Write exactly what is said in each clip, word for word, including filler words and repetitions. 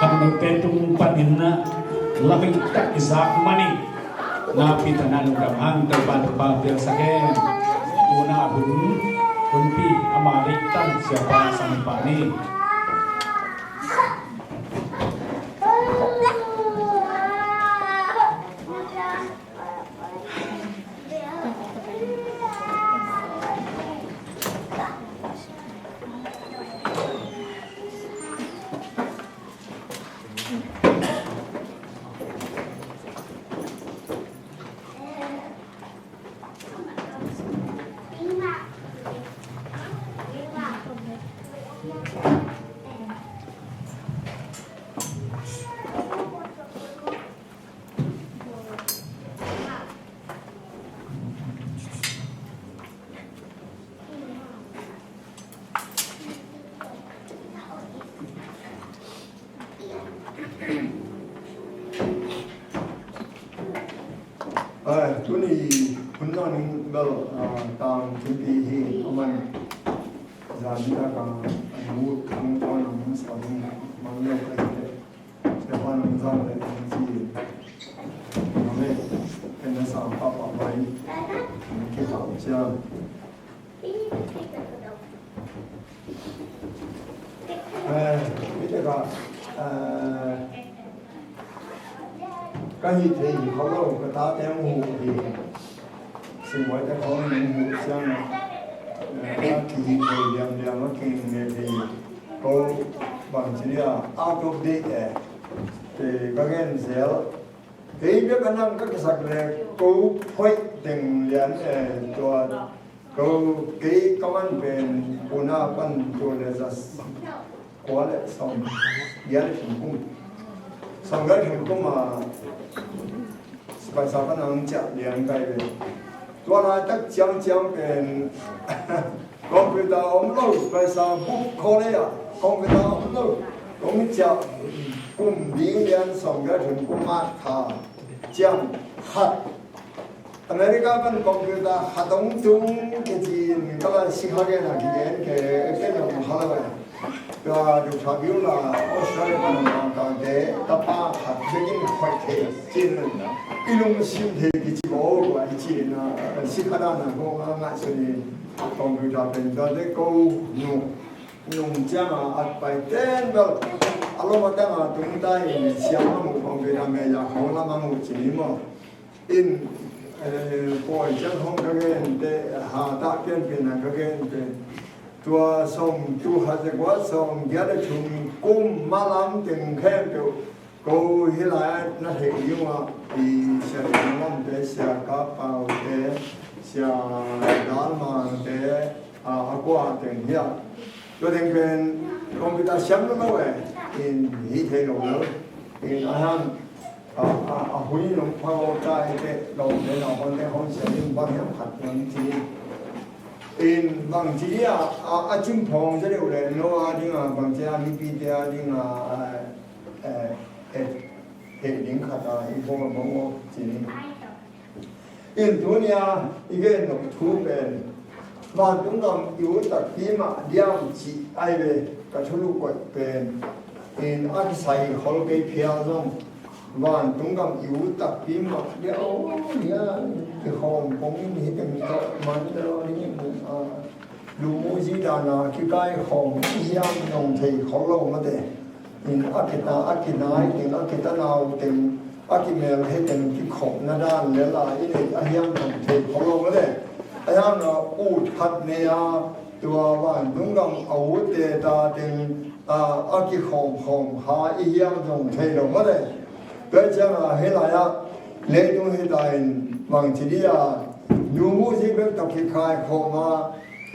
Note tung panin na lamik tak i zak manin na pi tana lungdam hang Topa Topa piangsak hen. Tuna hun hunpi ama dei tan siapa sangpa ni. Ai, tuni hun nang bel, ah, tang thimpi hi, aman zan ni ta ka, anu, anu tawh nang sa ding mang lo ka hi te. Siapa nang zan le nang ci. Nang le, ken na sa pa pa mai. Nang ki pa cia. Eh, mi te ka, eh, ka hih theih kho lo, ka tate hong huh hi. Sibuaite khawng hong huh ciangin, eh, a kihih theih liamliam a kingeh hi. Ko bangci dia, out of date eh. Te ka gen zel. Kei bek a nang ka kisak le ko phoih teng lian eh, tua Ko kei ka man pen puna pan tua le za kua le sawm giat le thum kum. Sawm giat le thum kum a sipaisa pan ang ciah lian kai ve. Tua laitak ciangciang pen computer om lo, sipaisa buk khaw le ah computer om lo. Kong ciah kum ding lian sawm giat le thum kum ah kha ciang khat. America pan computer khat hong tung kici in ka lai sikha gen a kigen ke, ke nong kha lo eh. Tua Doctor Bill la Australia pan hong kang te tapa khat bekin khoih thei cin i lungsim thei kici bo tua i ci in a sikha dan a ko nga ngai sun in computer pen tua te ko nu nung ciang a at pai ten bel a lom a tang a tung ta in siang a mu computer me ya ko lam a mu ci ni maw. In, eh, pawi ciang hong ka gen te, ha ta pianpian a ka gen te. Tua sawm tu khat ze kua sawm giat le thum kum malam teng khempeuh ko hi lai na theih ding uh a, i sia lam te, sia ka pau te, sia dalmang te, a, a kua teng hi a. Tua teng pen computer siam lo lo eh, in hi thei lo lo. In a hang, a, a, a hui nong pha lo ta i te lo te lo hon te hon sia in bang hiam khat nong ci. In bang ci a, a, a cim phong sia deuh le no a ding a, bang ci a mipi te a ding a, a, eh, eh, eh, ding khat a, i phong a mong o ci ni. In tuni a i gen nop thu pen vantung gam i ut takpi mah diam cih ai ve. Ka thulu koih pen in a kisai khol kei phial zong vantung gam i ut takpi mah diam nia kikhawm kong in hi teng tawh man lo ding in a. Lumuzi dana kikai khawm i hiam nong thei khol lo mate. In a kita, a kinai teng, a kitanau teng, a kimel he teng kikhopna dan le la i neih a hiam nong thei khol lo mate. A hiam na ut khat nei a tua vantung gam a utte ta teng a, a kikhawm khawm kha i hiam nong thei lo mate. Tua ciang a hi lai a leitung hi ta in bang ci dia lumuzi bek tawh kikai khawm a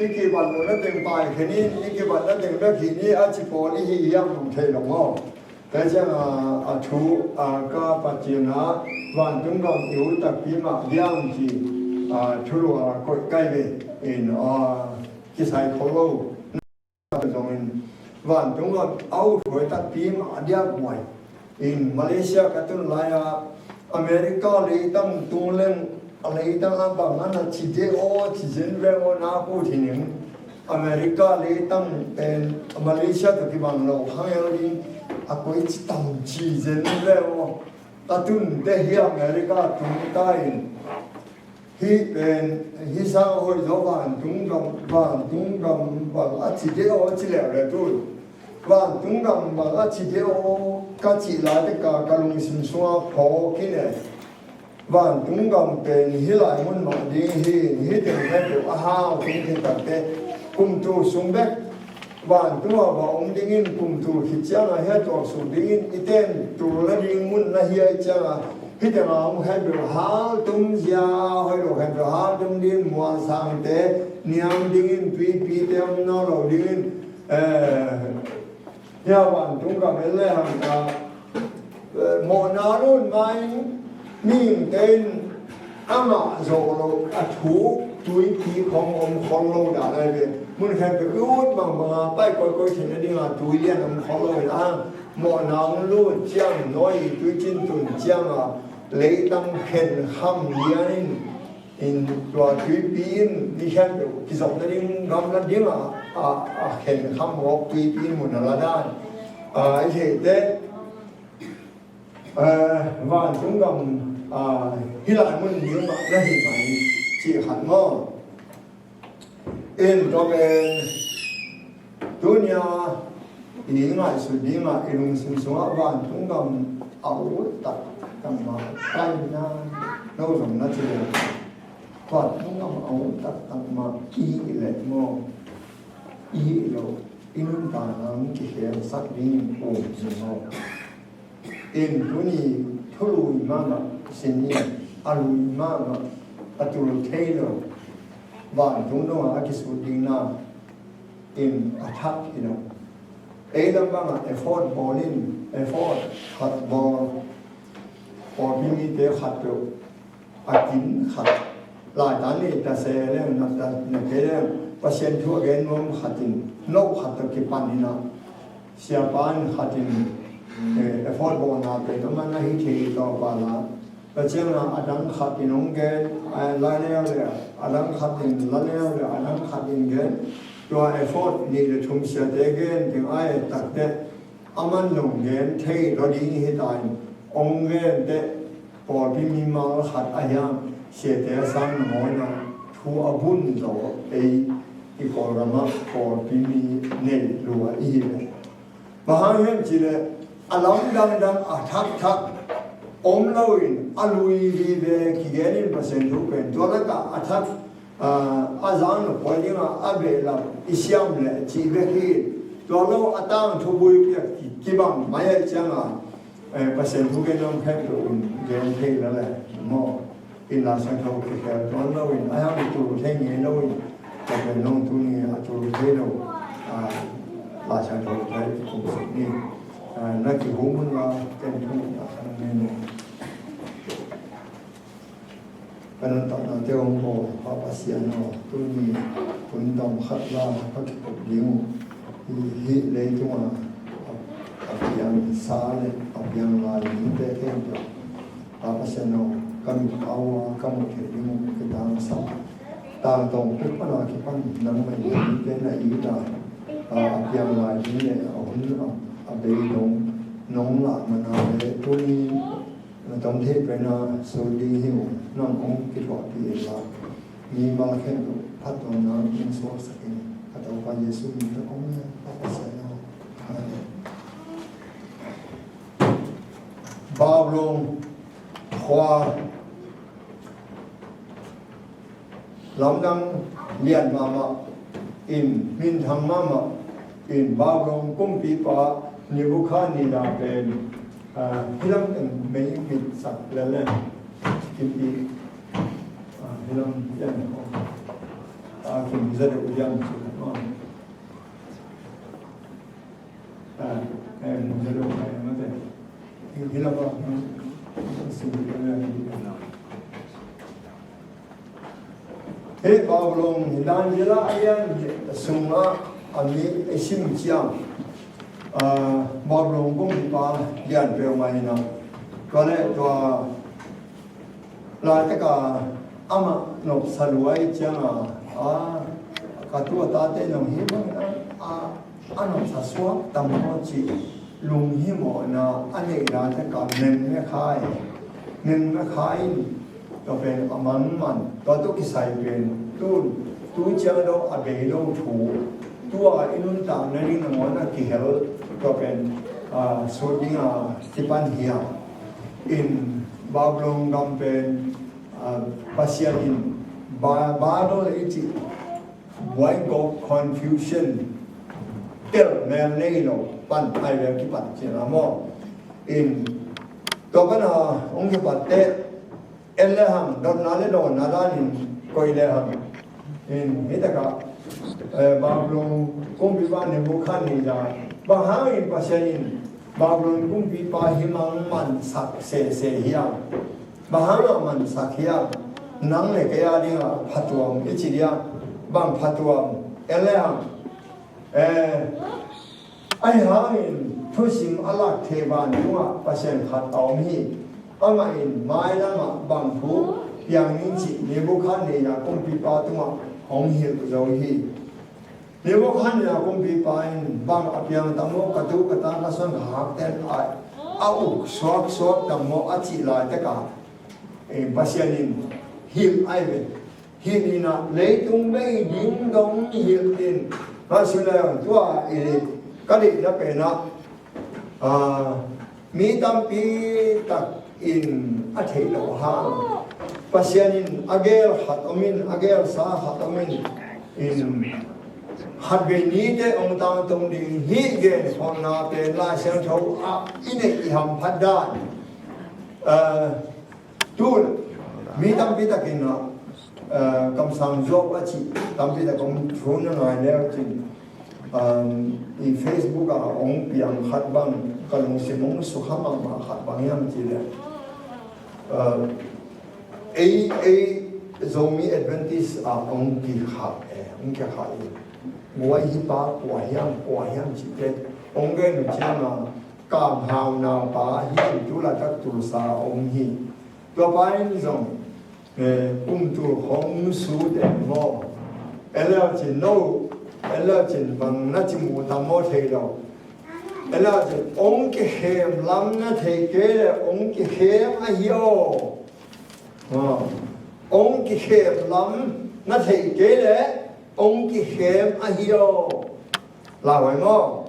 I kibat lo na teng pai khen in, i kibat na teng bek hi ni a ci pawl i hi hiam nong thei lo maw? Tua ciang a, a thu a ka Pathian a vantung gam i ut takpi mah diam ci a thulu a koih kai ve in a kisai kho lo. Zong in vantung gam a ut huai takpi mah diam buai. In Malaysia ka tun lai a America leitang tung leng a leitang a bang a na ci de aw ci zen ve aw na pu thi ning. America leitang pen Malaysia tawh kibang lo hang el ding A koi ci tam ci zen le aw. Ka tunte hi America tung ta in. Hi pen, hi sang hoih zaw vantung gam, vantung gam bang a ci deuh aw ci leh le tu. Vantung gam bang a ci deuh aw ka cih lai te ka, ka lungsim sungah phawk in e. Vantung gam pen hih lai mun mah ding hi, hih teng heh peuh a hau tung hi takte, kum tul sung bek vantung ah va om dingin, kum tul khit ciangah heh tuak suk dingin, i ten tul na ding mun na hi ai ciangah, hih teng ah om heh peuh hau tum zia, hoih lo heh peuh hau tum dingin, mualsangte niam dingin, tuipite om nawn lo dingin, eh, hia vantung gam en le hang ta, eh, mawhna lut mai, mihingte in a ngah zawh loh a thuk tuipi khong om khol lo dah lai ve. Mun khen peuh i ut bangbang a pai koikoi theihna ding a tui lian om khol lo hi a, mawhna hong lut ciang nawi tuicin tun ciang a leitang khen kham lian in, in tua tuipi in mi khempeuh kizopna ding gamla ding a, a, a khen kham awk tuipi in mun a la dan. A, i theihte, a, vantung gam, a, hih lai mun ding mah na hi mai cih khat maw? In tua pen tunia i ngaihsut dingah i lungsim sungah vantung gam a ut taktak mah kaihna no zong na ci leh vantung gam a ut taktak mah i hih leh maw, i hih loh i nuntakna hong kikhelsak dingin um hi maw? In tuni thului mahmah sin ni, a lui mahmah, a tul thei lo, vantung dongah a kisut ding na in a thak hi lo. Ei lam bangah effort bawl in, effort khat bawl, pawlpi mite khat peuh a kin khat, laitan nei ta se leng, na ta na kei leng, Pasian thu a gen nuam khat in, no khat tawh kipan in a, siapa in khat in, eh, effort bawlna pen amah na hi thei tawh pala, Pasian a a dang khat in hong gen, a la leuleu, a dang khat in la leuleu, a dang khat in gen, tua effort nih le thum siate gen teng ai takte, a man zong gen thei lo ding hi ta in, hong gen teh pawlpi mimal khat a hiam, siate a sang nangawn a thu a bun zaw ei i Kawlgam ah pawlpi mi nei lua i hi ve. Bang hang hiam cih leh a lam dangdang a thakthak om lo in a lui vive kigen in Pasian thu pen tua lakah a thak, a, a zang lo poi dingah a behlap i siam leh cih bek hi. Tua lo a tangthu buipi a ki, kibang mai ahih ciangah, eh, Pasian thu gen nuam khempeuh in gen thei la leh maw? In Lai Siangtho kikhel tuan lo in a hiang tul thei ngei lo in, tua pen nong tuni a tul thei lo, a, Lai Siangtho thei kum sik ni, a, na kihum un la ken thu a kan ngen. Ka nuntaknate hong bawl Pa Pasian aw, tuni hun tam khat la ka kikup ding uh. Hih, hih leitungah a, a piangsa le a piang lai mite khempeuh, Pa Pasian aw, ka mit a ua ka muh theih ding uh kitangsa. Tangtawng pek pana kipan nangmah in mite na it a, a, a piang lai ding le a hun a, a bei dong nong lah mana le tuni na tom theih pen a sut ding hi uh, nang hong kithuahpih inla, mimal khempeuh phattuamna hong suaksak in. Ka Topa Jesuh min tawh kong ngen, ka Pasian aw. Amen. Babylon khua lamdang lian mahmah in, minthang mahmah in, Babylon kumpipa Nebukhadnezzar pen, ah, hih lam teng mei mit sak lel leng, kipi, ah, hih lam lian, ah, kim za deuh lian ci khat mah. Ah, eh, mun za deuh, eh, mate. Hih lam ah, hmm, sim lian lian. Hih Babylon hi Daniel a lian sungah a mi i sim ciang, ah, Babylon kumpipa lian peuhmah hi na. Tua leh tua laitak a amah nopsa lua i ciang a, a, ka tu a tate nong hi bang a, a, a nopsa suak tam maw ci. lunghimawhna a neihna takah men mekhai, men mekhai in tua pen a mangman, tua tawh kisai pen tun tu ciang dong a bei lo thu, tua i nuntakna ding nangawn a kihel tua pen, ah, sut ding a kipan hi a. In Babylon gam pen, ah, Pasian in Ba-, Babel i cih buaigawp, confusion, tel mel nei lo pan ai le kipat cih na maw. In tua pan a hong kipat teh en le hang, dotna le dawnna danin koih le hang. In hih takah, eh, Babylon kumpipa Nebuchadnezzar, bang hangin Pasian in Babylon kumpipa hih mangman sak sese hiam? Bang hangah mansak hiam? Nang le kei a dingah phatuam i ci diam? Bang phatuam? En le hang. Eh, ahi hangin thusim a lak thei vantungah Pasian khat a om hi. Amah in mailamah bang thu piang ning cih Nebuchadnezzar kumpipa tungah hong hilh zo hi. Nebuchadnezzar kumpipa in bang a piang tam maw, ka tu ka ta ka suan ka hakten a, a uk suaksuak tam maw a cih laitakah, eh, Pasian in hilh ai ve. Hilh in ah leitung bei ding dong hilh in, mah sui lai ang tua i ka deihna penah, ah, mi tampi tak in a theih loh hang Pasian in a gel khat om in, a gelsa khat om in, in khatvei nite hong tangtung ding hih genkholhna pen Lai Siangtho ah i neih i hamphat dan. Ah, tu mi tampi takin ah, ah, kamsang zuak a cih tampi tak om thu na ngai leu cin. Um, i Facebook ah hong piang khat bang, ka lungsim hong sukha mahmah khat bang hiam cih leh, uh, ei, ei Zomi Adventist ah hong kikhah, eh, hong kikhah in, guai hi pa kua hiam, kua hiam cih te hong gen uh ciang a, Kam Hau naupa hi in, tu laitak Tulsa a om hi. Tua pa in zong, eh, kum tul khawng nusu te maw. En le cin no, en le cin bang na ci mu tam maw thei lo. En le cin ong kikhem lam na thei kei le ong kikhem ahi aw. Ah, ong kikhem lam na thei kei le ong kikhem ahi aw. Lauhuai maw.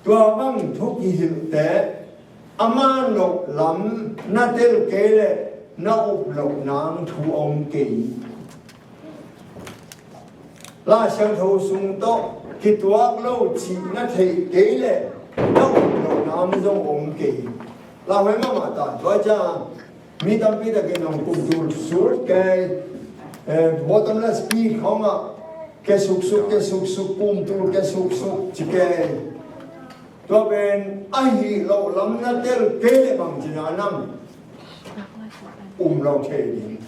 Tua bang thu kihilhte a man loh lam na tel kei le na up loh nang thu om kei. Lai Siangtho sung tawh kituak lo cih na theih kei le na up loh nang zong om kei. Lauhuai mahmah ta, tua ciang mi tampi takin hong kum tul sut kei, eh, bottomless pit khawngah ke suksuk, ke suksuk, kum tul ke suksuk ci kei. Tua pen ahi loh lam na tel kei le bang cina nam um lo thei ding.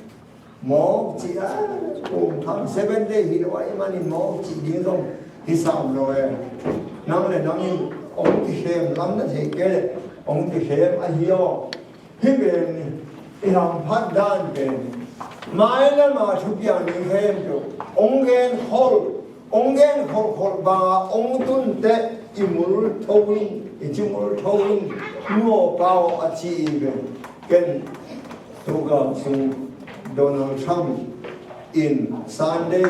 Mawk ci a, um tham Seventh Day hi lo a, i manin mawk ci ding zong hi sam lo e. Nang le nang in ong kikhem lam na thei kei le ong kikhem ahi aw. Hih pen i hamphat dan pen, mailam a thupiang ding khempeuh ong gen khol, ong gen kholhkholh banga ong tun teh i mul tho in, i ci mul tho in, nu aw pa aw a ci i pen. Ken tu gam sung Donald Trump in Sunday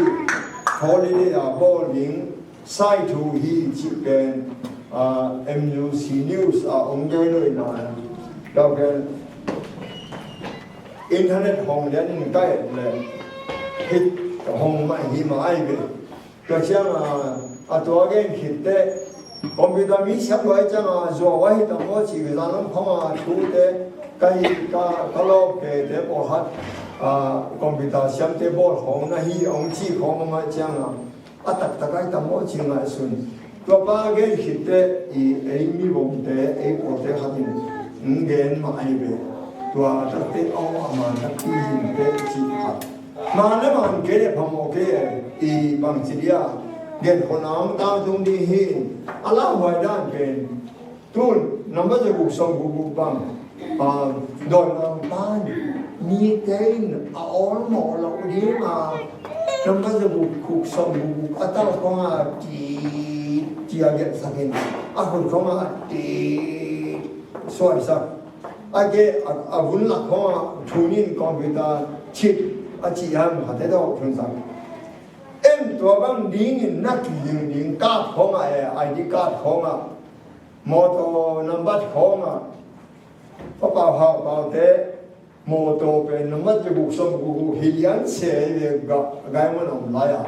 holiday a bawl ding sai thu hi cih pen, ah, M U C News a ong gen uh hi na. Tua pen internet hong lian in ka et le hih hong mah hi mah ai ve. Tua ciang a, a tua gen khit teh computer mi siam luai ciang a zuau ahi tam maw cih ve, zan lam khawng a thu te ka hi ka, ka lawp ke te pawlkhat, ah, computer siamte bawl khawng na hi ong ci khawng a mah ciang a, a taktak ai tam maw ci ngaihsun. Tua pa gen khit teh i ei mibawmte, ei pawlte khat in ong gen mah ai ve. Tua a takte aw a man takpi hi inteh cih khat. Man le man kei le phamawh kei e, i bangci dia genkholhna hong tangtung ding hi. A lauhuai dan pen tun number za guk sawm guk guk bang, ah, dawn a pan mite in a awlmawh loh ding a, number za guk sawm guk guk a tal khawng a ki Sia gelhsak in a khut khawngah ti suaisak, a ke a, a vun lak khawngah thunin computer chip a cih a mate tawh thunsak. En tua bang dingin na kizing ding card khawngah e, I D card khawngah, mawtaw nambat khawngah, Papa Hau Paute mawtaw pen nambat za guk sawm guk guk hi lian se ve ga, gai man om lai a.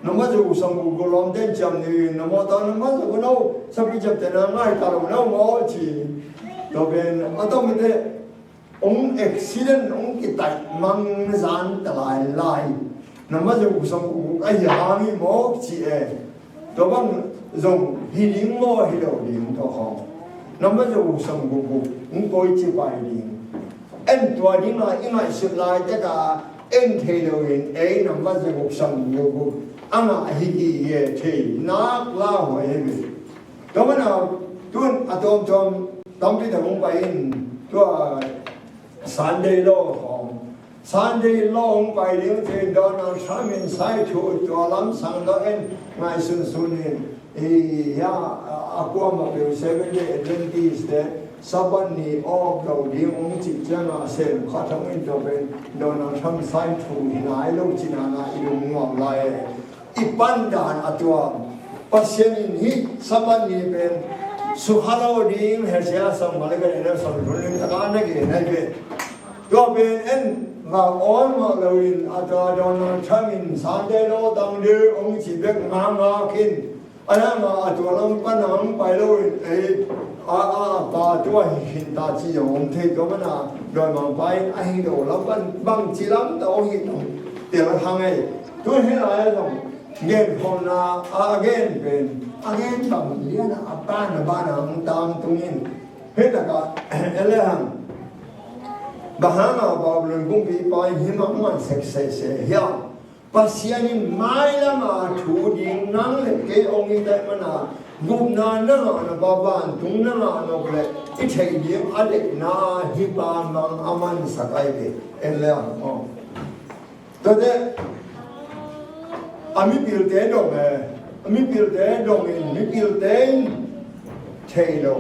Nambat za guk sawm guk guk lawm den ciam ni, na mawtaw nambat za guk no, sapi ciam te na ngai ta lo no maw ci. Tua pen a tawh mite ong accident ong kitai mang zan ta lai lai. Nambat za guk sawm guk guk a hi hang hi maw ci e. Tua bang zong hi ding maw hi lo ding tua khawng. Nambat za guk sawm guk guk ong koi ci pai ding. En tua dingah i ngaihsut laitak a en thei lo in ei nambat za guk sawm guk guk a ngah hi kei e thei nak la huai hi ve. Tua mana tun a tuamtuam tampi tak ong pai in tua Sunday law khawng. Sunday law hong pai ding ci-in Donald Trump in sai thu tua lamsang dong en ngaihsunsun in. I, ya, a, a kuamah peuh Seventh Day Adventist te Sabbath ni off lo ding hong cih ciangah sem khat hong in tua pen Donald Trump sai thu hi nai lo cih nanah i lung nuam lai e. I pan dan a tuam. Pasian in hih Sabbath ni pen sukha lo ding he sia sam male ka ne sam run ling taka na gen ai ve. Tua pen en va awn mah loin a tua Donald Trump in Sunday law tang ding hong ci bek nganga khin. A na ma a tua lam pan a hong pai loin ei a, a, a pa tua hi khin ta ci zong om thei tua mana dawimangpa in a hi lo lam pan bang ci lam ta hong hi tong tel hang ei. Tu hi lai a zong gen khawmna a gen pen a gen bang lian a a pan a ban a hong tang tung in. Hih takah e le hang bang hanga Babylon kumpipa in hih mah man sek sese hiam? Pasian in mailam a thu ding nang le kei hong i daih mana gupna na ngah nop a vantung na ngah nop le i theih ding a deihna a hih pa mang a mansak ai ve. En le ang aw. Tuate a mipilte dong e, a mipilte dong in mipilte in thei lo.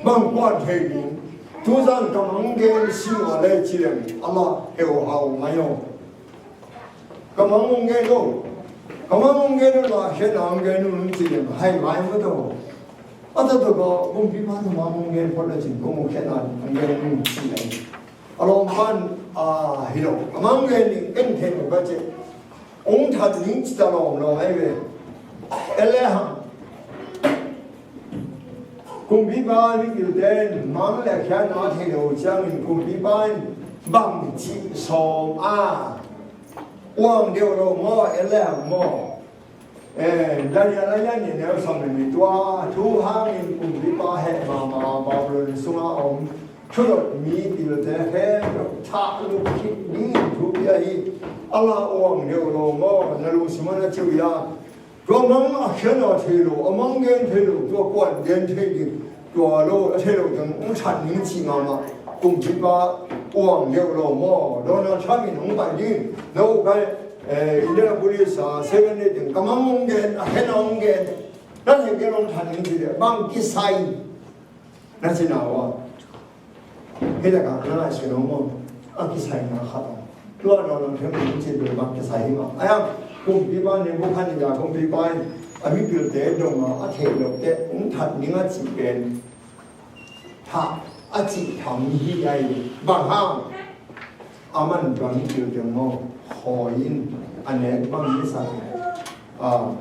Bang kuan thei ding. Tuzan ka mang gen si ua le ci leng amah heuhau mai aw. Ka mang hong gen lo. Ka mang hong gen lo la khen a hong gen lo ci leng hai mai maw taw. A ta taw ka kumpipa ta mang hong gen phot le cin kong hong khen a hong gen lo ci leng. A lawm pan a hi lo. A mang gen ning en thei lo ka ci. Hong that ning ci ta lawm lo ai ve. E le hang. Kumpipa mipilte in mang le khiatna thei lo ciangin kumpipa in bang cih sawm a uang deuh lo maw, e le hang maw? Eh, Daniel a lian nih neu sawm le nih tua thu hangin kumpipa heh mahmah Babylon sungah a om thudot mipilte khempeuh thah lup khit ding thupi ahi. A la uang deuh lo maw, na lungsim a na ciu ia. Tua mang a khiatna thei lo, a mang gen thei lo, tua kuan gen thei ding, tua lo a thei lo teng hong that ning cih mahmah kumpipa uang deuh lo maw? Donald Trump in hong pai ding, no kai, eh, Indianapolis a seven eight teng ka mang hong gen, a khiatna hong gen, na thei gen hong that ning cih leh bang kisai. Na cina ua. Hih lakah na ngaihsun om maw? A kisaina khat a. Tua nawn lo thiam ding cih bel bang kisai hi mah. Ai ang, kumpipa Nebukhadnezzar kumpipa in a mipilte dong a, a theih lote hong that ning a cih pen. Thah a cih tham hi ai. Bang hang? A man tua mi kilkil maw, khawi in a nek bang mi sak in, a,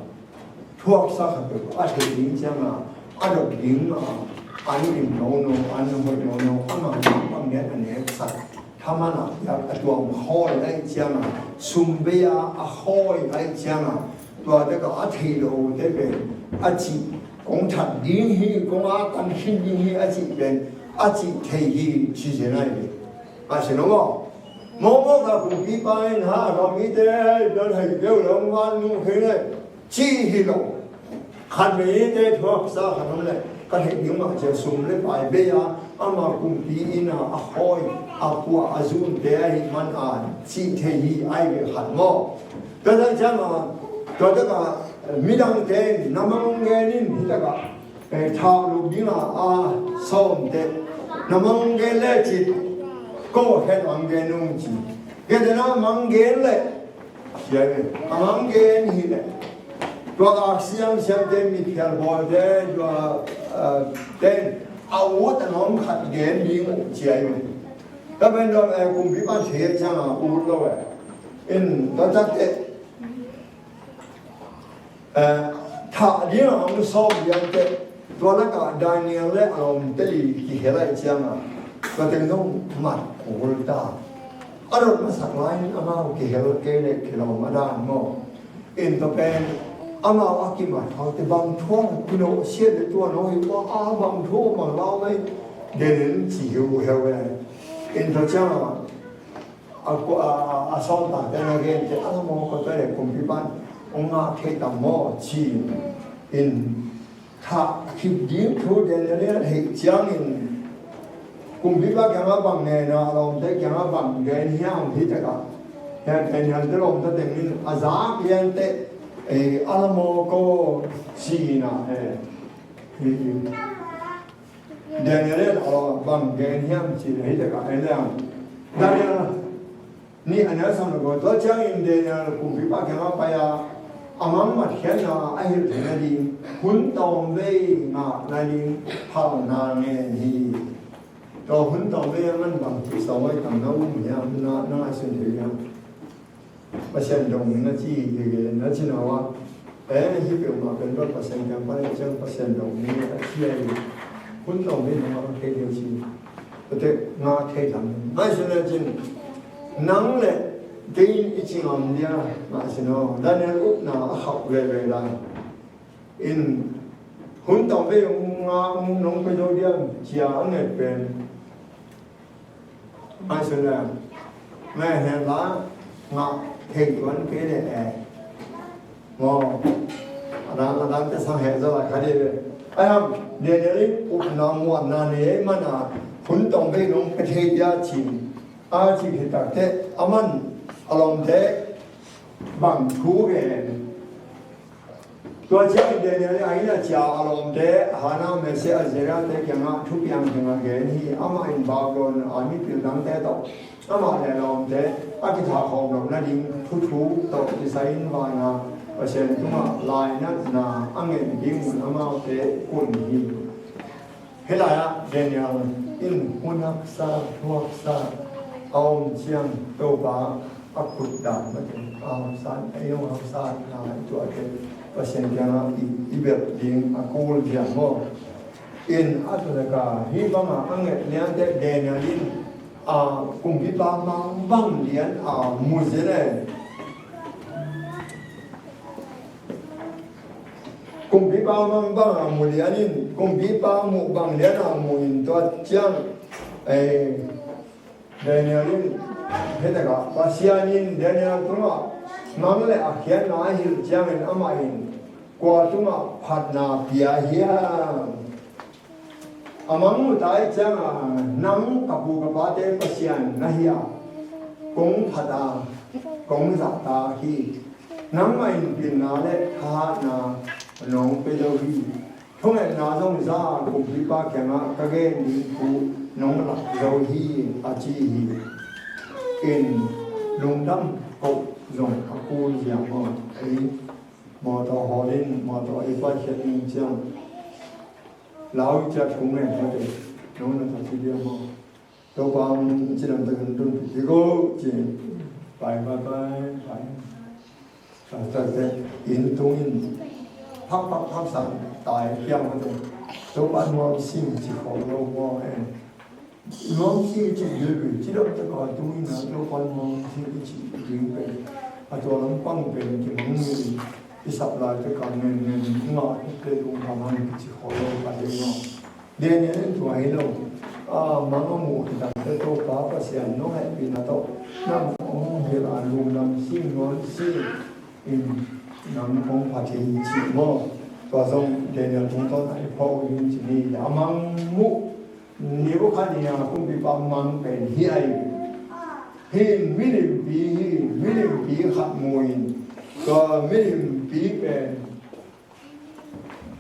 thuaksa khat peuh a theih ding ciangin a dok ding a, an lim nono, an hoih nono, a mang bang bang nek a nek sak. Thaman a piak a tuam khawi ahih ciangin, sum bei a a khawi ahih ciangin, tua tek a a theih lote pen a cih, kong that ding hi, kong a tan khin ding hi a cih pen a cih thei hi ci zen ahi ve. A si lo maw? Mawkmawk a kumpipa in ha, ka mite, don hei keu lo, ngan nu khe le, ci hi lo. Khat veite thuaksa khat om le, ka theih ding mah cia sum le pai bei a, ama kumpi inn a a khawi, a kuah, a zunte ahih man a cih thei hi ai ve khat maw? Tua tak ciang a, tua tak a, Midangte in na mang gen in, hi takah, eh, thah luk dingah a sawm teh, na mang gen le ci, ko khen mang gen ung ci. Kei tena mang gen le ci a ve. A mang gen hi le, tua a siangsiangte, mitphial bawlte, tua, ah, ten a ut a nawm khat gen ding uh ci a ve. Tua pen tua, eh, kumpipa thei ciangah ut lo ve. In tua tak teh, eh, thah dingah hong sawm lian teh, tua lakah Daniel le a lawmte li kihel ahih ciangah, tua teng zong mat kul ta. A dot masak lai-in amau kihel kei le kilawm a dan maw. In tua pen amau a kimat hau teh bang thu a kinawh siat le tua naw hi ua, a bang thu bang lau mai den in ci hi uh heu e. In tua ciangah a, a, a, a sawltakte na gente a la maw, ko tua le kumpipa in hong ngah thei tam maw ci in, thah khit ding thu Daniel in a theih ciangin, kumpipa kiangah bang ngen a, a lawmte kiangah bang gen hiam hi takah, hia Daniel te lawmta tengin a zak lian teh, eh, a la maw ko ci in a, eh, hi, hi. Daniel in a bang gen hiam ci le hi takah en le ang. Daniel nih a neu sawm le kua, tua ciangin Daniel kumpipa kiangah pai a, a mang matkhiatna a hilh theihna ding hun tawmvei ngah nading phalna ngen hi. Tua hun tawmvei a man bang ci sawm ai tam na um hiam, na, na ngaihsun thei hiam? Pasian dong ning a ci hi, hi, hi, na ci na uh a. Eh, hih peuhmah pen tua Pasian kiang pan a ciang Pasian dong ning a ci a hi. Hun tawmvei nang a thei thei ci. Tua teh ngah thei tam. Ngaihsun le cin. Nang le kei in i ci ngam dia, ngaihsun aw. Daniel upna a khauh veve lai. In hun tawmvei ngah nong pia zo diam ci a a nget pen. Ngaihsun le, ngaih hen la, ngah thei tuan kei le e. Maw, a dang, a dang te sang heh zaw lai kha dih ve. Ai ham, Daniel in upna muanna nei ei man a, hun tawmvei nong pia thei dia ci. A ci khit tak teh, a man, a lawmte, bang thu gen. Tua ciangin Daniel in a inn a cia a lawmte, Hanah, Meshach, Azariah te kiangah thupiang teng a gen hi. Amah in Babylon a mipil dangte tawh, amah le a lawmte a kithah khawm loh nading thuthu tawh kisai-in vana Pasian tungah lainatna a ngen ding mun amaute kun hi. Hih lai-ah Daniel in hun haksa, thu haksa a om ciang Topa a khut dan mate, a haksa, ei hong haksa na i tuahte Pasian kiangah i, i belh ding a kul ciang maw. In a tulaka hih banga a nget liante Daniel in a kumpipa mangbang lian a mu zen e. Kumpipa mangbang a mu lian in, kumpipa muh bang lian a mu in tua ciang, eh, Daniel in, hih takah Pasian in Daniel tungah mang le a khiatna a hilh ciangin amah in kua tungah phatna pia hiam? A mang mu ta ahih ciangin nang ka pu ka pate Pasian na hi a, kong phat a, kong zahtak hi. Nangmah in pilna le thahatna nong pia zo hi. Thungetna zong za a kumpipa kiangah ka gen ding thu nong lak zo hi, a ci hi. In lungdam koh zong a kul ziang maw. Ei mawtaw hawl in mawtaw ei paikhiat ding ciang lau ciat kong ngen mate, nong na tawh ci dia maw? Topa hong cidam takin tun pih dih ko ci. Pai, pai, pai, pai. Tate inn tung in phak, phak, phak sang tai piang mate. Topa nuam sing ci khawng lo maw e. Nuam sing ci bilbil cidam taka tung in a Topa nuam sing ci ding pen a tua lampang pen kimang in i sap lai taka ngen ngen ngah pen ung kamang ci khawng lo ka ding maw. Daniel in tua hi lo. A, mang a muh hi tak teh Topa Pasian nong hehpihna tawh nang hong hilh a lungdam sing nuam sing in nang hong phat hi ci maw. Tua zong Daniel tungtawn a i phawk ding ci ni. A mang muh, Nebukhadnezzar kumpipa mang pen hi ai. Hi milimpi hi, milimpi khat mu in. Tua milimpi pen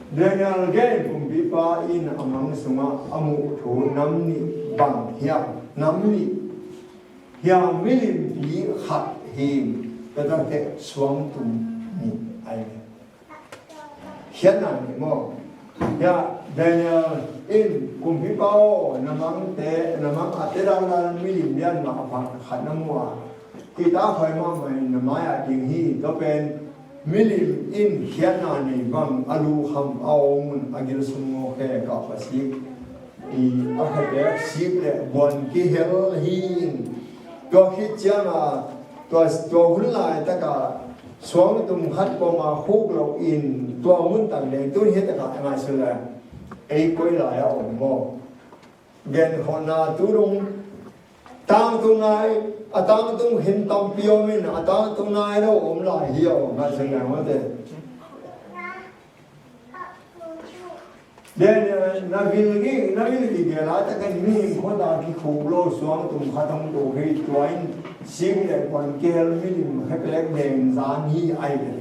Daniel gen kumpipa in a mang sungah a muh thu nam nih bang hiam? Nam nih hiam? Milimpi khat hi, petak teh suangtum nih ahi. Khiatna nih maw? Hiah Daniel in kumpipa aw, na mangte, na mang a te dangdan milim lian mah a pha khat na mu a, kihtakhuai mahmah in na mai-ah ding hi. Tua pen milim in khiatna nei bang a lukham a awng un a gil sum ngawkhe kah pasik i a khepek sik le buan kihel hi in. Tua khit cianga tua, tua hun laitaka suangtum khat pawma khuk loin tua mun tak deng tun hi taka a ngaihsun le ei koi lai a om maw? Genkhawhna tu dong tangtung nai, a tangtung khin tampi om in a tangtung nai lo om lai hi a om ngaihsun le mate. Daniel na vil gige, na vil gige laitakin milim khuata kikhuk lo suangtum khat hong tuk hi. Tua in sik le buan kihel milim khepek deng zan hi ahi ve.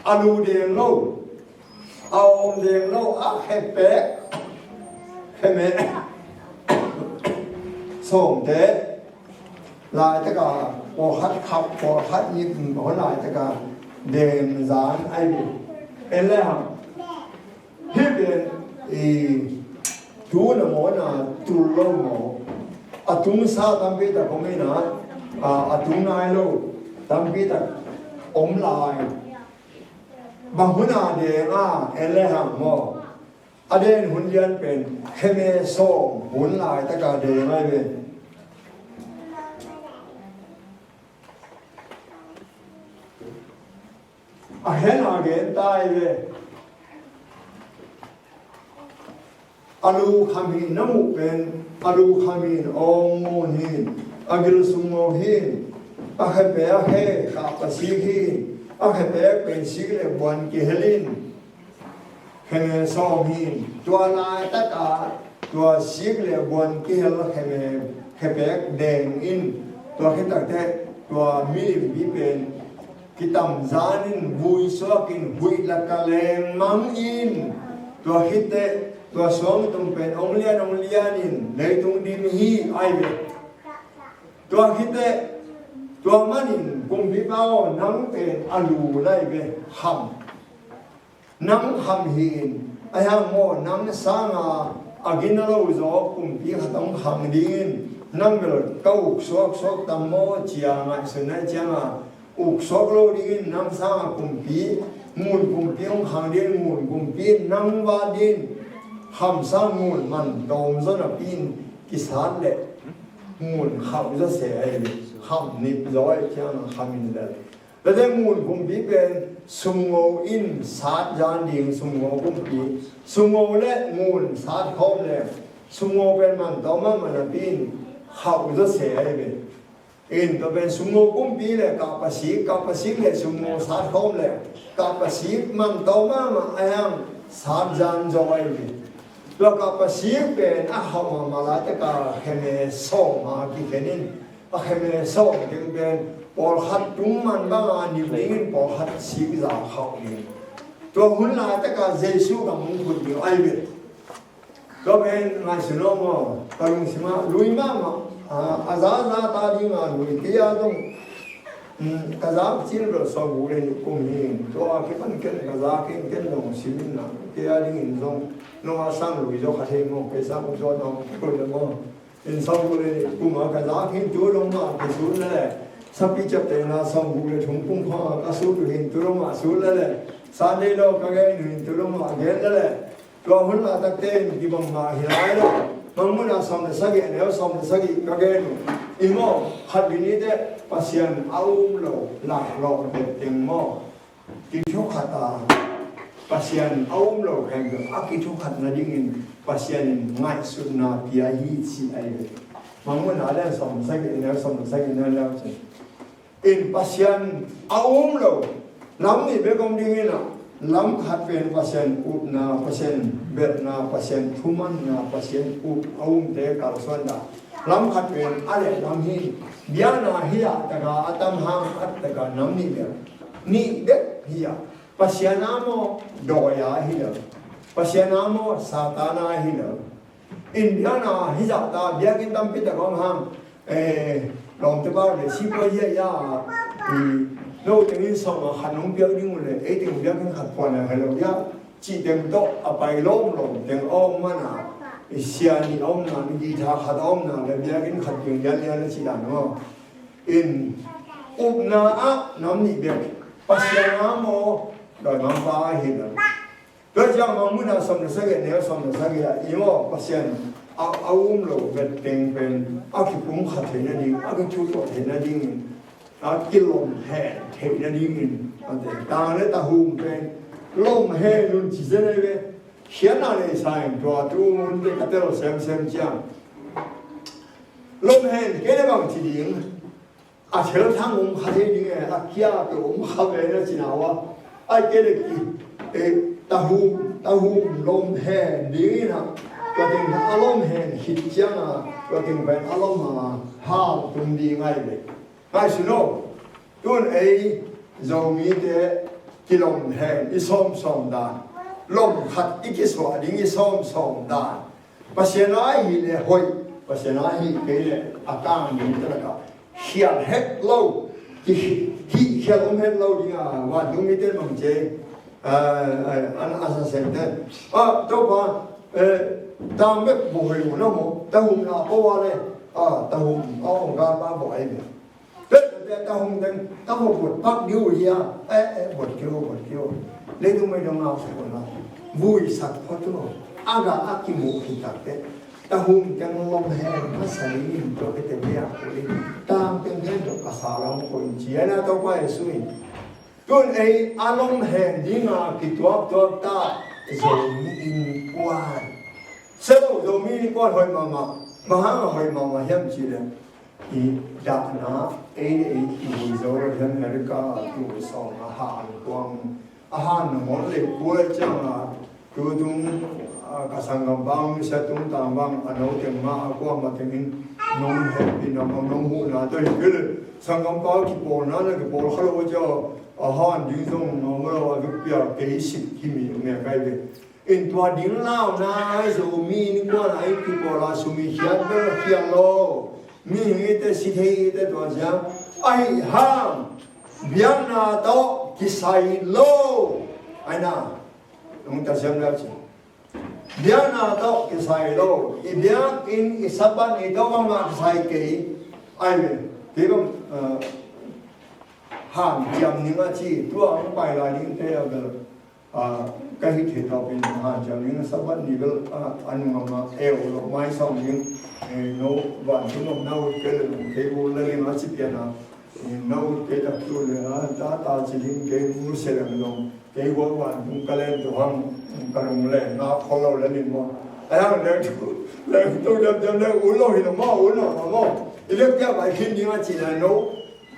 A lu deng lo, a om deng lo, a khepek kheme sawmte laitaka pawlkhat khap, pawlkhat nih, pawlkhat laitaka deng zan ahi ve. En le hang hih pen i tu na mawna tul lo maw? A tungsa tampi tak om ina, a, a tung nai lo tampi tak om lai. Bang huna deng a, en le hang maw? A den hun lian pen kheme sawm hun laitaka deng ahi ve. A hen a gen tai ve. A lukham hi na muh pen, a lukham hi awng ngun hi, a gil sum ngaw hi, a khepek a khe kah pasik hi, a khepek pen sik le buan kihel in. Kheme sawm hi. Tua laitaka tua sik le buan kihel kheme khepek deng in. Tua khit tak teh tua milimpi pen kitam zan in vui suak in huih laka leng mang in. Tua khit teh tua suangtum pen ong lian ong lian in leitung dim hi ahi ve. Tua khit teh tua manin kumpipa aw, nang pen a lu lai ve, kham. Nang kham hi in, a hiang maw, nang sanga a gina lo zaw kumpi khat hong khang dingin nang bel ka uk suaksuak tam maw cia ngaihsun nai cianga uk suak lo dingin nang sanga kumpi, ngun kumpi hong khang dingin ngun kumpi in nang vat dingin kham sang ngun man tawm zaw napi in kisat leh ngun khauh zaw se ahi, kham nip zaw ahi cianga kham in lel. Tua teh ngun kumpi pen sumngo in sat zan ding, sumngo kumpi. Sumngo le ngun sat khawm le sumngo pen man tawm mahmah napi in khauh zaw se ahi ve. In tua pen sumngo kumpi le kahpasik, kahpasik le sumngo sat khawm le kahpasik man tawm mahmah a hiang sat zan zaw ahi ve. Tua kahpasik pen a khauh mahmah laitaka kheme sawm a kikhen in. A kheme sawm ding pen pawlkhat tung man banga nim dingin pawlkhat sik za khauh ding. Tua hun laitaka Jesu gam hong phut ding ahi ve. Tua pen ngaihsun aw maw, ka lungsimah lui mahmah, a, a zaza ta dinga lui kei a zong, um, ka zak cil bel sawmguk le nih kum hi. Tua kipan ken ka zak in ken zong simin na kei a dingin zong nong a sang lui zaw kha thei maw, kei sang zaw nong lui le maw. In sawmguk le nih kuma ka zak hi in tu dong mah kisut lele, sapi ciaptehna sawmguk le thum kum kha ka sut uh hi in tu dong mah sut lele, Sunday law ka gen uh hi in tu dong mah gen lele. Tua hun laitakte in kibang mah hi lai lo. Mangmuna sawm le sagih a neu sawm le sagih ka gen uh. I maw khat bini te Pasian a um lo laklawh bek teng maw? Kithukhat a, Pasian a um lo khempeuh a kithukhat nadingin Pasian in ngaihsutna pia hi ci ahi ve. Mangmuna le sawm sagih le sawm sagih na le cin. In Pasian a um lo lam nih bek om dingin a, lam khat pen Pasian upna, Pasian belhna, Pasian thumanna, Pasian up a umte kalsuan dah. Lam khat pen a leh lam hi. Biakna hi a taka a tam hang a taka nam nih bek, nih bek hi a. Pasian a maw, dawi a hi lo. Pasian a maw, Satan a hi lo. In biakna hi zahta biakinn tampi tak om hang. Eh, lawmte pa le sipa ia ia, i, no tengin sawm a khat nong piak ding uh le, ei teng biakinn khat puan a hi lo ia. Cih teng tawh a pai lawm lawm teng a om mana, i sia nih a omna, i guitar khat a omna le biakinn khat ding ia ia le cih dan maw. In upna ah nam nih bek, Pasian a maw, dawimangpa a hi lo. Tua ciang Mangmuhna sawm le sagih, neu sawm le sagih ah i maw Pasian a, a um lo bek teng pen a kipumkhat theihna ding, a kithutuah theihna dingin, a kilomhen theihna dingin, a te tang le tahum pen lomhen un ci zen ei ve. Khiatna nei sa in tua tu mun te ka tel semsem ciang. Lomhen kei le bang ci ding. A thelthang om kha thei ding e, a kia pe om kha ve na cina ua. Ai ke le ki, e, tahum, tahum lomhen ding ina. Tua teng a lomhen khit ciang a, tua teng pen a lom a, hau tum ding ai ve. Ngai su no, tun ei Zomite kilomhen i sawmsawm dan. Lom khat i kisuah ding i sawmsawm dan. Pasian a hi le hoih, Pasian a hi kei le a tang ding te laka khial het lo, ki hi khial om het lo ding a, vantung mite mang ce, a, a, an a sa sen te. A, Topa, eh, tang bek bo hoih lo na mo, tahum na po wa le, a, tahum, a, ong ga pa bo ai le. Tua, tua, tua, tahum teng, tahum buat pak diu hia. Eh, eh, buat keu, buat keu. Leitung mei dong ngau sak buat la. Vui sak phot tu. Aga a kimu hi tak te. Tahum teng lomhen masa ni tua ke te bia ko li. Tang teng hen dok ka sa long ko in ci. Ana Topa Jesu in. Tun ei a lomhen ding a kituak tuak ta. Zomi Innkuan. Selo Zomi Innkuan hoih mama. Mahang a hoih mama hiam ci le. I dahna, ei, ei, i vui zo lo hian America, tu sawng a han kuang, a han na ngol le kua ciang a, tu tung, a, ka sanggam bang, sia tung tang bang, a no teng ma, a kuang ma teng in, nong happy na ma, nong hu na, to hi kil, sanggam pa kipawlna na kipawl kha lo cia, a han ding zong, nong lo a vik pia, kei sik hi mi, me kai ve. In tua ding launa, Zomi Innkuan a i kipawl a sum i khiat bel khiat lo. Mihing i te, si thei i te tua ciang. Ahi hang, biakna tawh kisai lo. Ai na, nong ta siam leu ci. Biakna tawh kisai lo. I biakinn, i Sabbath ni tawh bangmah kisai kei. Ai ve, kei bang, eh, han ciam ning a ci, tua ang pai lai ding te a bel. A, ka hih theih tawpin hanciam ding, Sabbath ni bel, a, a nung a ma eu lo mai sawm ding, e, no vantung omna ut kei le nong thei ul le ling a ci pian a, e, no ut kei tak tu le, a, ta, ta ci ding kei nu se leng dong, kei ua vantung ka len tu hang, ka nung le, na kho lo le ling maw. A yang le tu, le tu diam diam le ul lo hi lo maw, ul lo maw. I le kia bai khin ding a ci le no,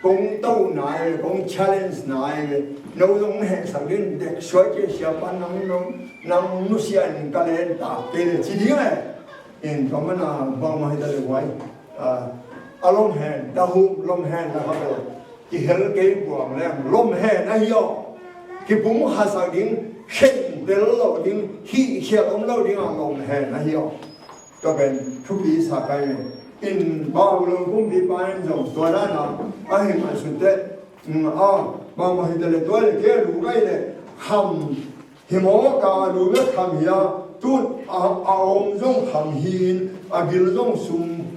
kong to nai ve, kong challenge nai ve. No zong hehsak ding, dek suai kei sia pan nang, nang, nang nusia in ka len ta kei le ci ding e. In ka mana bangmah hi ta le huai. A, a lomhen, tahum lomhen na ka bel. Kihel kei buang lem, lomhen ahi aw. Kipumkhatsak ding, khentel lo ding, hihkhial om lo ding a lomhen ahi aw. Tua pen thupi sa kai le. In Babylon kumpipa in zong tua dana a hi ngaihsut teh. A, bangmah hi ta le tua le kei a lu kai le kham hi maw, ka lu le kham hi a, tun a, a om zong kham hi in, a gil zong sum,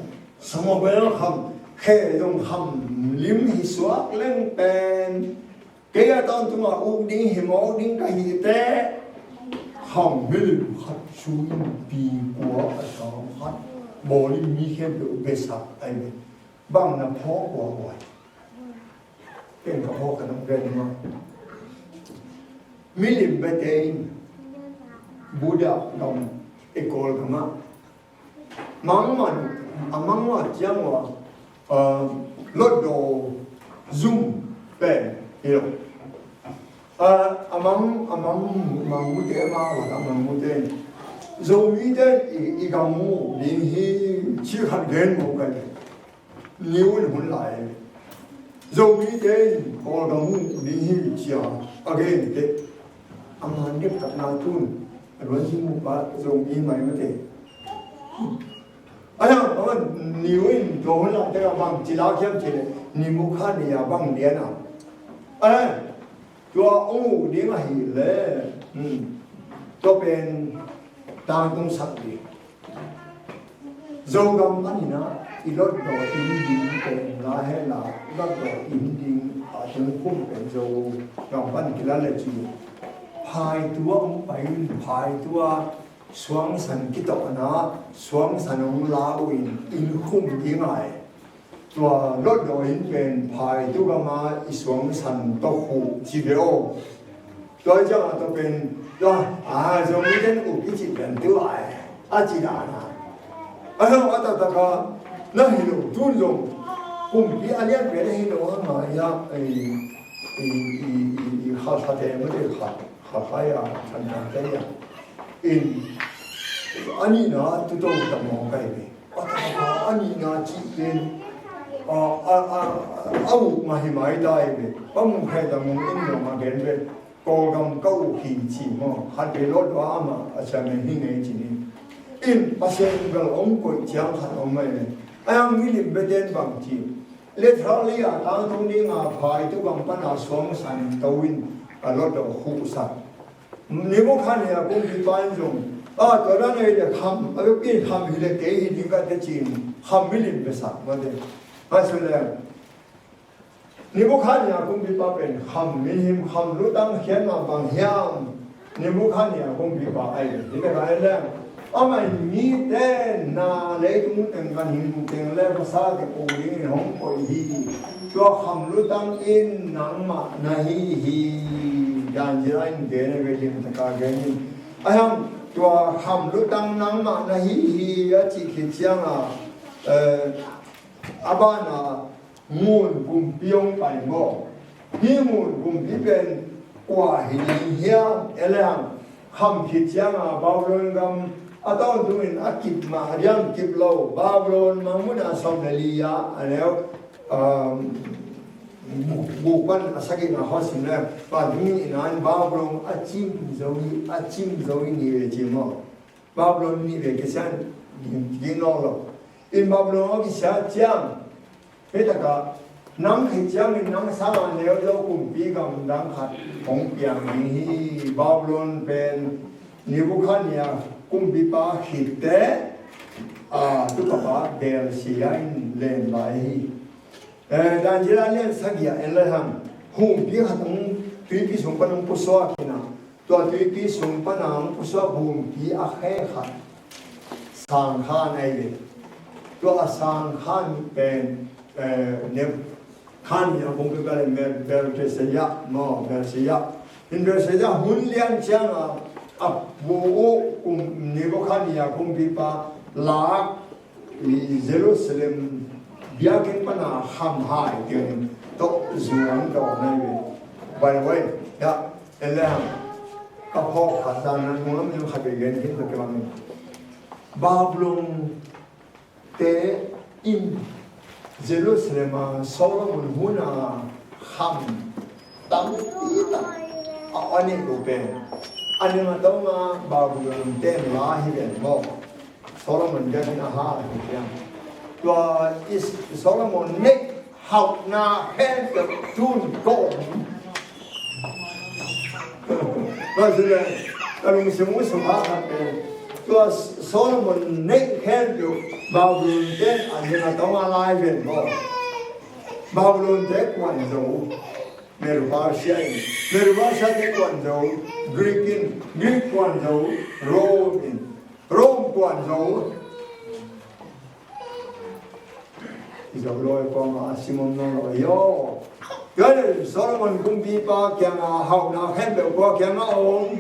sum a bel kham, khe zong kham lim hi suak leng pen. Kei a tawntung a uk ding hi mawk ding ka hi teh. Kham milim khat sum pi kua a sang khat. Bawlin mi khempeuh besak ai ve. Bang na phawk kua kua. Ken ka phawk ka nong ven ma. Milim bete in Buddha gam, i Kawlgam ah. Mangman, a mangman ciang ua, a, lotdaw zum pen hi lo. A, a mang, a mang, mangmute, a mang, a mangmute. Zomite i, i gam mu ding hi ci khat gen mu kai. Niu in hun lai. Zomite in Kawlgam mu ding hi cia a gen te. A man dep khatna tun a luan zing mu pa zong i mai mate. Ahi hang a man niu in tua hun lai teka bang ci lak hiam ci le nimu kha ni a bang dian a. Ahi tua ong uh ding ahi le tua pen tangtung sak ding. Zogam panin ah i lotdaw in ding pen la hela lotdaw in ding a tung khum pen Zogam pan kila le ci. Phaitu a ong pai in phaitu a suangsan kitawhna suangsan ong la uh in in khum ding ai. Tua lotdaw in pen phaitu gama i suangsan tawh khuh ci ve aw. Tua ciang a tua pen tua a zong i den uh i ci pen tu ai a ci dan a. A hang a taktak a na hi lo tun zong kumpi a lian pen a hi lo a ngai a i i i i khalkhate mate kha khalkhai a khankhate a in a nihna tu to ta mawng kai ve. A nihna cih pen a, a, a, a uk mah hi mai ta hi ve. Pa Mung Khai ta Mung in lo mah gen ve. Kawlgam ka uk hi ci maw. Khat ve lawt va amah a ciamen hi ngei ci ni. In Pasian bel hong koih ciang khat om mai ve. A yang milim beten bang ci. Literally a tangtung ding a phaitu gam pan a suangsan to in a lawt a khuhsak. Nebukhadnezzar kumpipa in zong a tua dan ei le kham a bek in kham hi le kei hi ding ka te cin kham milim besak mate. Ngaihsun le Nebukhadnezzar kumpipa pen kham milim kham lutang khiatna bang hiam? Nebukhadnezzar kumpipa ei hi le ka ei le amah in mite na leitung teng ganhing teng le pasate ko dingin hong koih hi. Tua kham lutang in nangmah na hi hi. Daniel in gen a ve lian taka gen in a hiam tua kham lutang nangmah na hi hi a cih khit cianga a bana ngun kumpi hong pai maw? Hih ngun kumpi pen kua hi ding hiam? E le hang kham khit cianga Babylon gam a tawntungin a kip mah a diam kip lo Babylon mangmuna sawm le li a a neu guk pan a sagihna hawsin le vantung nihna in Babylon a cim zo hi a cim zo hi ni ve ci maw? Babylon nih ve kisia ding nawn lo. In Babylon a kisia ciang hei taka nang khit ciangin nang sanga neu zo kumpi gamdang khat hong piang ding hi. Babylon pen Nebukhadnezzar kumpipa khitte a tukapa Belshazzar in len lai hi. Daniel a lian sagih ah en lai hang humpi khat hong tuipi sung pan hong pusuak hi na. Tua tuipi sung pana hong pusuak humpi a khe khat sang khan ahi ve. Tua a sang khan pen Nebukhadnezzar kumpipa le Belshazzar maw Belshazzar. In Belshazzar hun lian cianga a pu uh kum Nebukhadnezzar kumpipa lak Jerusalem biakinn pana khamhai teng tawh zuang dawn ahi ve. By the way, ya, en le hang ka phawk khat dan nan mung lam lim khat ve gen khin tawh kibang in Babylon te in Jerusalem a Solomon hun a kham tampi tak a a nih uh pen a ning a tawng a Babylon ten la hi ven maw? Solomon biakinn a ha hi piang. Tua Solomon neih hauhna khempeuh tun kawm. Tua si le ka lungsim uh sung ha khat pen tua Solomon neih khempeuh Babylon ten a ning a tawng a lai ven maw? Babylon te kuan zo. Medo-Persia in, Medo-Persia te kuan zo, Greek in, Greek kuan zo, Rome in, Rome kuan zo. I zo lo i kuama a simon no lo yo. Gale Solomon kumpipa kianga hauhna khempeuh kua kianga om.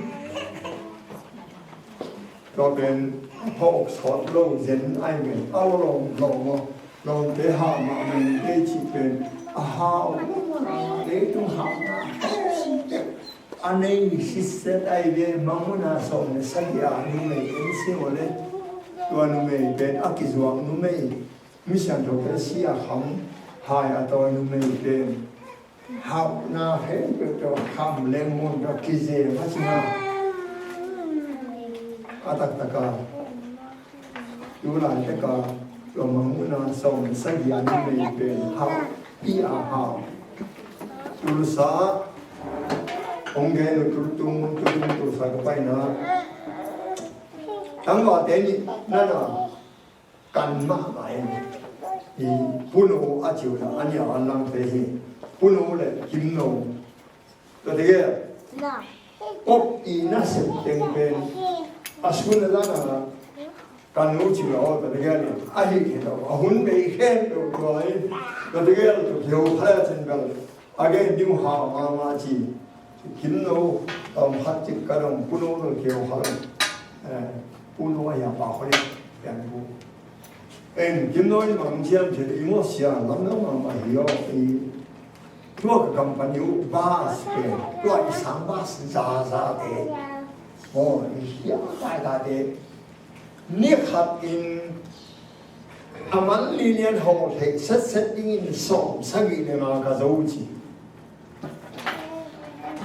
Tua pen phawk sawt lo zen ai pen a lo lawm lawm aw. Lawmte hah mahmah in kei cih pen a hau mahmah leitung hauhna a nei siset ai ve. Mangmuna sawm le sagih a numei en sing aw le tua numei pen a kizuak numei. Misiangtho pen si a kham hai a tawi numei pen Hauhna khempeuh tawh kham lengmuan tawh kizem a cina. A taktak a tu laitak a tua Mangmuhna sawm sagih a numei pen hauh pi a hau. Tulsa hong gen uh, Tultung, Tultung Tulsa ka paina. Tangvalte nih nana kan mahmah in, i Pu No a ci uh a, a nia a langte hi. Pu No le Kim No. Tua tegel pop i nasep teng pen a sun a zana kan uh ci uh a, tua tegel a hih hi lo, a hun bei khempeuh tua in. Tua tegel tua kiho kha a cin bel a gen ding uh hau mahmah ci. Kim No tawm khat cik ka dong, Pu No lo keu kha lo. Eh, Pu No a hia pa kho le pian bu. En Kim No in mang ciam ci i maw sia lam no mahmah hi lo i. Tua ka company uh bus pen tua i sang bus zaza te, aw, i hia tai ta te, ni khat in a man li lian hawl theih setset dingin sawm sagih le nga ka zo ci.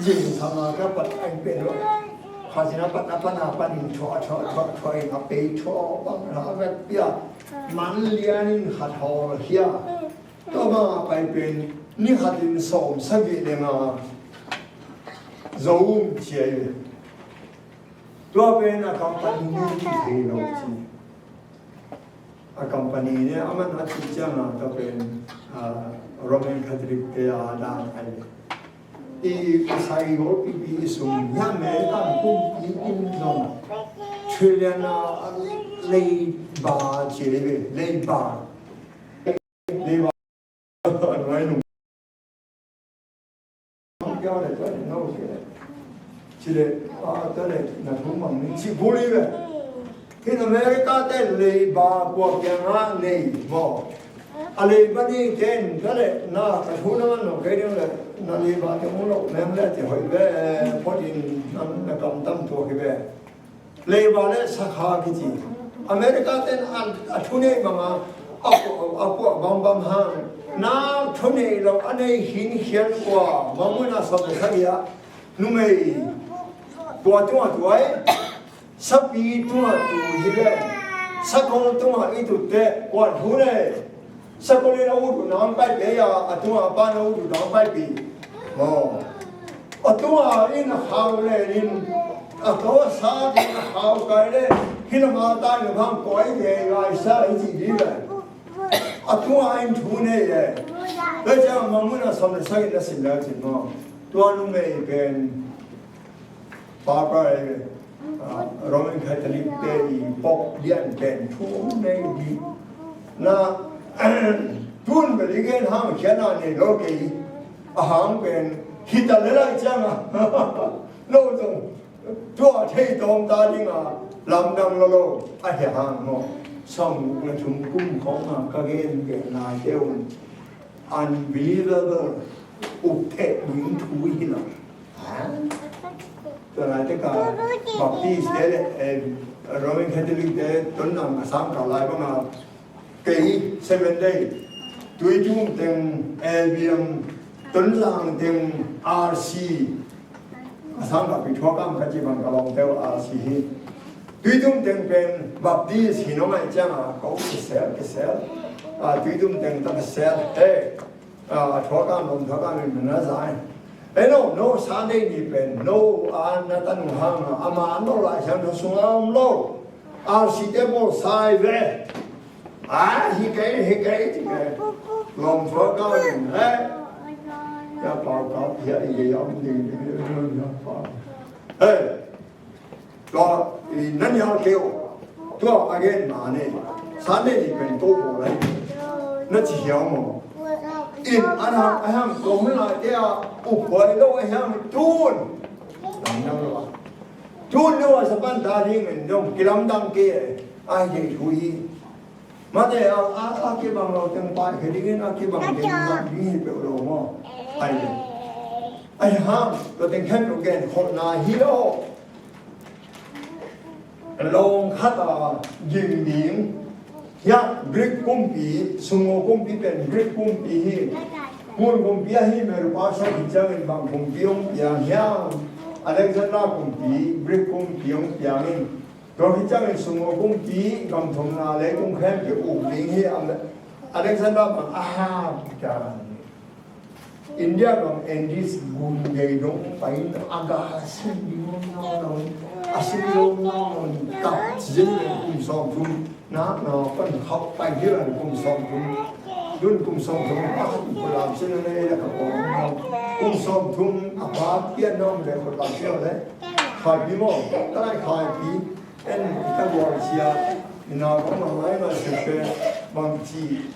Zing thanga ka pat ai pen lo. Kha zina pat a pan a pan in thua thua thua thua in a pei thua bang na a vek pia. Man lian in khat hawl hia. Tua bang a pai pen ni khat in sawm sagih le nga zo um ci ai ve. Tua pen a company ni ki thei lo ci. A company ne a man a ci ciang a tua pen, ah, Roman Catholic te a dan ai. I Kosai Golpipi i sung ya me kan kumpi in zong trillion a leiba ci le ve, leiba. Leiba. Ci le, a, tua le, na thu mang ni ci buli ve. Hin America te leiba kua kianga nei maw. A leiba ni ken tua le, na ka thu na man lo kei ding le, na leiba te mu lo meng le ci hoih ve, photin na kam tam tua ki ve. Leiba le sakha kici. America ten a, a thu nei banga a puah, a puah bambam hang. Na thu nei lo a nei khin khian kua Mangmuhna sawm le sagih a numei kua tunga tuai. Sapi tunga tu hi le sakol tunga i tutte kua thu nei. Sakol in a ut uh nang paipih a, a tunga a pan a ut uh nang paipih. Maw. A tunga in a khau le in a kawsa in a khau kai le, hin a ma ta in a khang koi ke lai sa i ci di le. A tunga in thu nei le. Le ciang Mangmuhna sawm le sagih na sim le cin maw. Tua numei pen Papa, eh, ah, Roman Catholic te i pop lian pen thu nei di. Na, tun bel i gen hang khian a nei lo kei. A hang pen hita le lai ciang a. Lo zong. Tua thei tawm ta ding a. Lamdang lo lo. A hia hang maw. Sawm le thum kum khong a ka gen gen nai te un. Unbelievable. Up theh ding thu hi lo. Tua lai te ka Baptist te le, eh, Roman Catholic te tun nang ka sang ka lai banga kei Seventh Day, Tuitum teng L B M, tun lang teng R C. A sang ka pi thua kam ka ci bang ka long teu a si hi. Tuitum teng pen Baptist hi nong ai ciang a ko kisel kisel. A Tuitum teng ta kisel he. A thua kam long thua kam in na zai. Ei no no Sunday ni pen no a na tanu hang a ama no lai siang no sung a om lo. A si te bo sai ve. A hi kei hi kei ti kei. Lom thua ka in he. Ya pau ka ya i ya om ding ding ya pau. Hey. Tua i na nial kei o. Tua a gen ma ne. Sa ne ni pen to bo lai. Na ci hiau mo. In a hang a hang ko mun lai te a u poi lo a hang tun. Lam dang lo a. Tun lo a sa pan ta ding en dong kilam dang kei. Ai kei thui. Mate a, a, a kibang lo teng pai khe dingin a kibang teng bang ding hi peuh lo maw? Ai le. Ai hang, lo teng khen lo gen khol na hi lo. Long khat a ging ding. Hiah Greek kumpi, sungo kumpi pen Greek kumpi hi. Pun kumpi ahi Medo-Persia khit ciangin bang kumpi hong piang hiam? Alexander kumpi, Greek kumpi hong piang in. Tua khit ciangin sum kumpi gam thumna leitung khempeuh uk ding hi. Alexander bang a hap dan. India gam Andes gun gei dong pai in a gal sin ding nawn lo, a sin lo nawn lo, kap zin kum sawm thum. Na, na, pan khauh pai hi lan kum sawm thum. Dun kum sawm thum, ah, kum lam sin na, na, na, kum sawm thum, a pa pian na om le, kum lam sin le. Khai pi maw, ka lai khai pi. En, ka gual sia, ina ko ma ngai ma se pe, bang ci.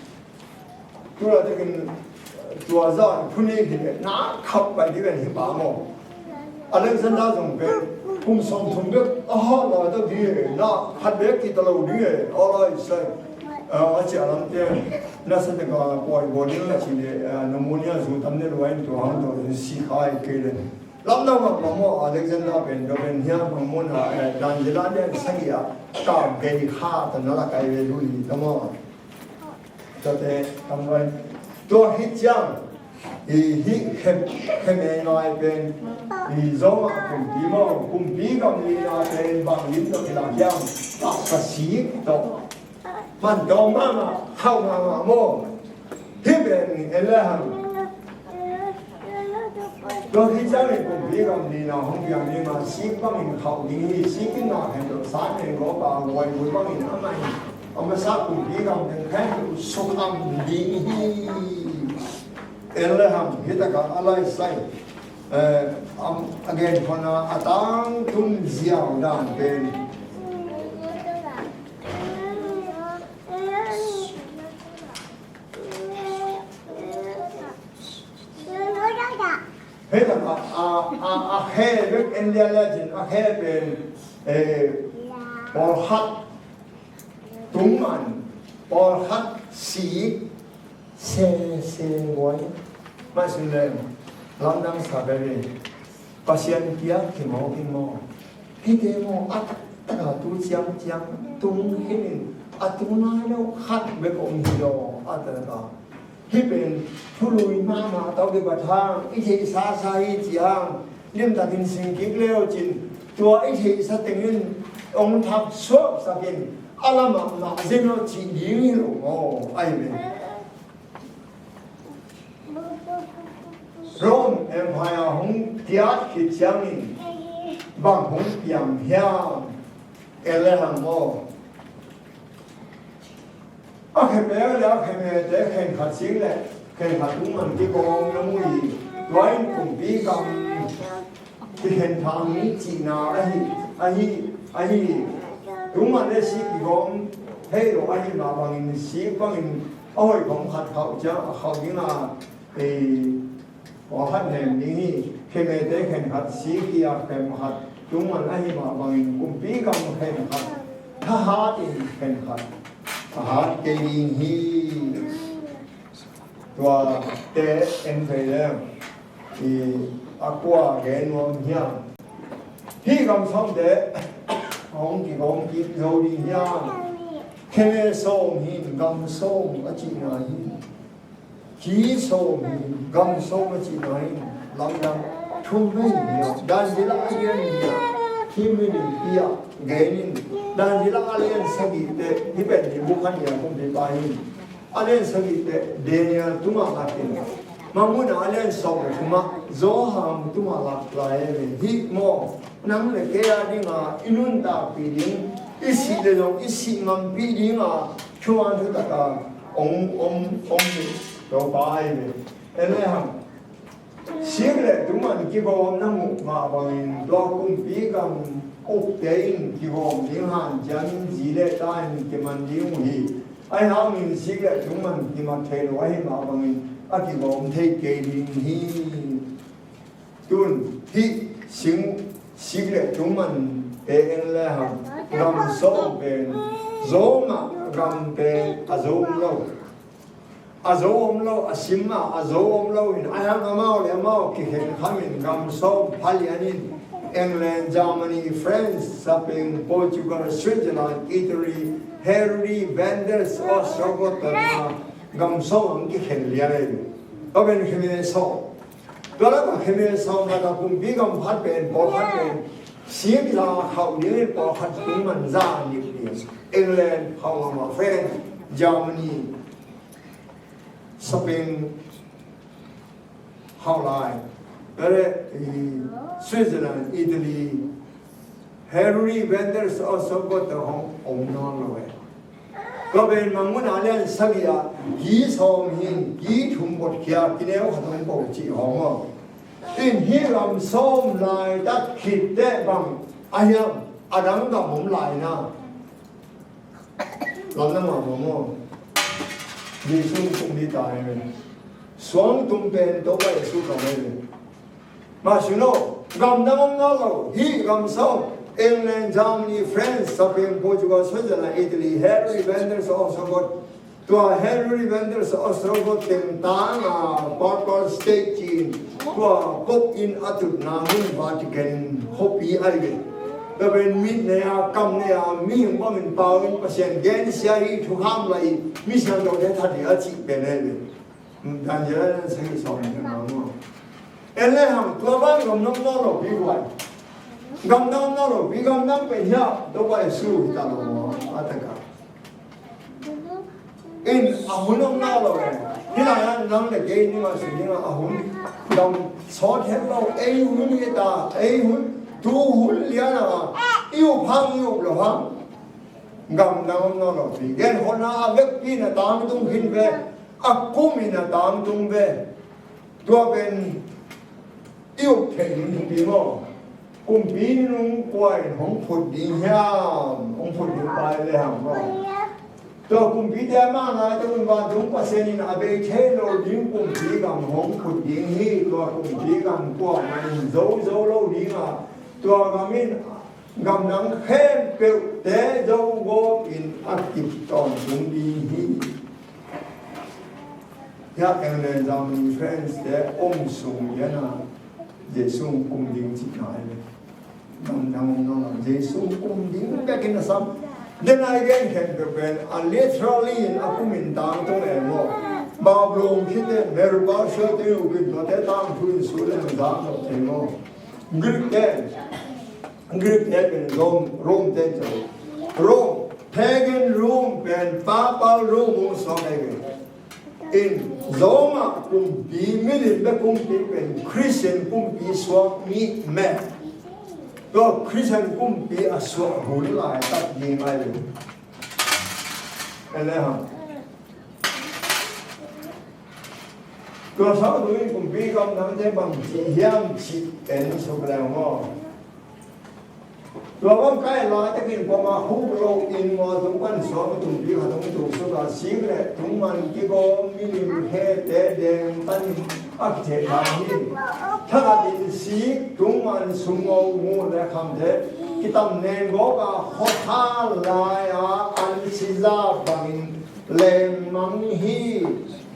Tua tekin, tua zan, phuni hi le, na khauh pai di ven hi pa maw. Alexander zong pen, kum sawm thum bek, a hau lai ta ding e, na khat bek kita lo ding e, a lai sai. A, a cia lam te, na sa te ka poi bo ding la ci le, a, pneumonia zu tam ne luai tua hang tua si khai kei le. Lam na mak ma maw Alexander pen, tua pen hiam hang mun a, e, dan zila den sa ia, ka gei kha ta na la kai ve lu li ta maw. Tua te, tam lai. Tua hi ciang, i hi khem, khem e ngai pen, i zong a kumpi maw, kumpi gam li na pen, bang lim tua kila kiang, ta ka sik tua. Man tua ma ma, hau ma ma maw. Hi pen, en le hang. Tua hi ciang in kumpi gam li na hong piang ni ma, sik bang in khauh ding hi, sik in na khen tua sa pen go pa, wai wai bang in a mai. A masa kumpi gam den khen tua suk am ding hi. En le hang, hi ta ka a lai sai. Eh, am, again, kona a tang tun ziau dan pen. Hei, a, a, a, a khe bek en lia lia cin, a khe pen, eh, pawlkhat tungman, pawlkhat si, se, se, guai. Mai sin le, lamdang sa beri. Pasian kia, kimo, kimo. Hite maw, a tak taka tu ciang ciang tung hi nin, a tu nai lo khat bek om hi lo, a taka. Hi pen, thului mahmah tau di bathang, i theihsa sa hi ciang, limtakin singkik leu cin, tua i theihsa tengin, ong thak suak sakin, a lamah mah zin lo ci ding hi lo maw, ai pen. Rome Empire hong kiat khit ciangin bang hong piang hiam? En le hang maw. A khemeu le a khemete khenkhat sik le khenkhat tung man kikawm na mu hi. Tua in kumpi gam kikhen thang ni cihna ahi, ahi, ahi. Tungman le sik kigawm thei lo ahi mah bangin sik bangin a hoih khawm khat khauh ciang a khauh ding a, eh, pawlkhat nem ding hi. Khemete khenkhat sik hi a khenkhat tungman ahi mah bangin kumpi gam khenkhat thahat in khenkhat thahat kei ding hi. Tua te en thei leng i a kua gen nuam hiam? Hih gam sawmte hong kigawm kik zo ding hiam? Kheme sawm hin gam sawm a cihna hi. Ci sawm hin gam sawm a cihna hi. Lamdang thum vei hi a. Dan zila a lian hi a. Hih mi limpi a gen in. Dan zila a lian sagihte hih pen hi bukhan hi a kumpipa hi. A lian sagihte Daniel tungah lakin Mangmuhna a lian sawm le thumah Johan tungah lak lai e. Hih maw nang le kei a dinga i nuntakpih ding, i sih le zong i sih ngampih dinga thuman thutaka ong om om hi. Topa ai ve. En le hang. Sik le tungman kigawm na muh mah bangin tua kumpi gam ukte in kigawm ding hanciam in zi le ta in kiman ding uh hi. Ahi hangin sik le tungman kimat thei lo ahi mah bangin a kigawm thei kei ding hi. Tun hih sing sik le tungman te en le hang gam sawm pen zomah gam pen a zom lo. A zo om lo, a sim a, a zo om lo in, a hang amau le amau kikhen khamin gam sawm pha lian in, England, Germany, France, Spain, Portugal, Switzerland, Italy, Hungary, Vandals, Ostrogoth, gam sawm ang kikhen lian in. Tua pen kheme sawm. Tua lak a kheme sawm lak a kumpi gam khat pen, pawlkhat pen, singkung khauh dingin pawlkhat tung man za nih ding. England, hau mama, France, Germany, Spain, hau lai, tua leh, i, Switzerland, Italy, Henry Wenders Ostrogoth te hong om nawn lo e. Tua pen Mangmuhna lian sagih ah, gi sawm hi, gi thum botkhia, kineu khat hong ko cih hong aw. In hih lam sawm laitak khit teh bang a hiam, a dang gam om lai na. Lam na mah mah maw. Jesu kum ding ta hi ve. Suangtum pen Topa Jesu kam hi ve. Mah sung lo, gam dang om nawn lo, hih gam sawm, England, Germany, France, Spain, Portugal, Switzerland, Italy, Henry Wenders Ostrogoth, tua Henry Wenders Ostrogoth teng tang a Papal State ci-in, tua Pope in a tutna mun Vatican khuapi ahi ve. Tua pen mit nei a, kam nei a, mihing bangin pau in Pasian gensia hi, thukham lai hi, mi siangthote that hi a cih pen ahi ve. Daniel sagih sawm nih na maw. En le hang, tua bang gam dang om nawn lo pi guai. Gam dang om nawn lo pi, gam dang pen hiah, Topa Jesu hi ta lo maw, a tak a. In a hun om nawn lo e. Hih lai-ah nang le kei ning a, si ning a, a hun gam sawt het lo, ei hun hi ta, ei hun, tu hun lian a, i up hang, i up lo hang. Gam dang om nawn lo pi. Genkholhna a vekpi in a tangtung khin ve, a kum in a tangtung ve. Tua pen i up theih ding hi pi maw. Kumpi nunung kua in hong phut ding hiam, hong phut ding pai le hang maw. Tua kumpite a mang lai te un vantung Pasian in a bei thei lo ding kumpi gam hong phut ding hi. Tua kumpi gam kuamah in zo zo lo ding a, tua gam in gam dang khempeuhte zo gawp in a kip tawntung ding hi. Hiah England, Germany, France te om sung lian a Jesu kum ding cihna hi ve. Gam dang om nawn lo, Jesu kum ding bekin a sam. Den a i gen khempeuh pen a literally in a kum in tangtung e maw. Babylon khit teh, Medo-Persia te, upin tuate tangthu in sut leng zak lo thei maw. Greek te, Greek te pen Rome, Rome te in zo. Rome, pagan Rome pen Papal Rome hong suak ahi ve. In Roma kumpi, milim bek kumpi pen Christian kumpi suak mi meh. Tua Christian kumpi a suak hun laitak ding ahi ve. En le hang. Tua sawtui kumpi gam dangte bangci hiam cih en suk leng maw. Tua bang kai laitakin kuamah huk loin mualtung pan suak a tumpi khat hong tuk suk a, sik le tungman kigawm milim khete deng panin a kitheih dan hi. Thakhatin sik tungman sumngo mu le khamte kitam nen gawp a, khuakha lai-a an siza bangin lengmang hi.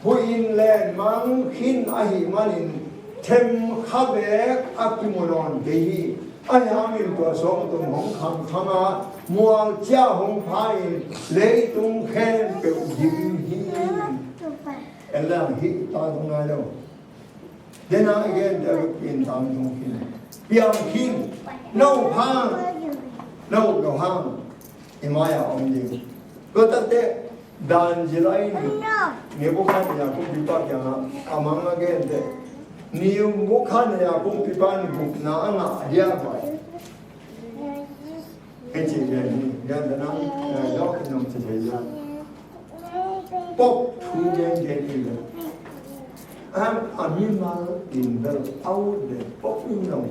Huih in lengmang khin ahih manin themkha beek a kimu nawn kei hi. Ahi hangin tua sawmtum hong khamkham a, mual cia hong pha in leitung khempeuh dim hi. En lang hih ta thong nai lo. Dena i gente a vekpi in tangtung khin, piang khin, na up hang, na up lo hang i mai-ah om ding. Tua takte dan zila in Nebukhadnezzar kumpipa kiangah a mang a gente, Nebukhadnezzar kumpipa in gupna a ngah hiam pai. Hei ci gen hi, gen dana, eh, dawk in nong ci thei hi. Pope thu gen gen hi lo. Am, a mimal in bel a ut le Pope in nong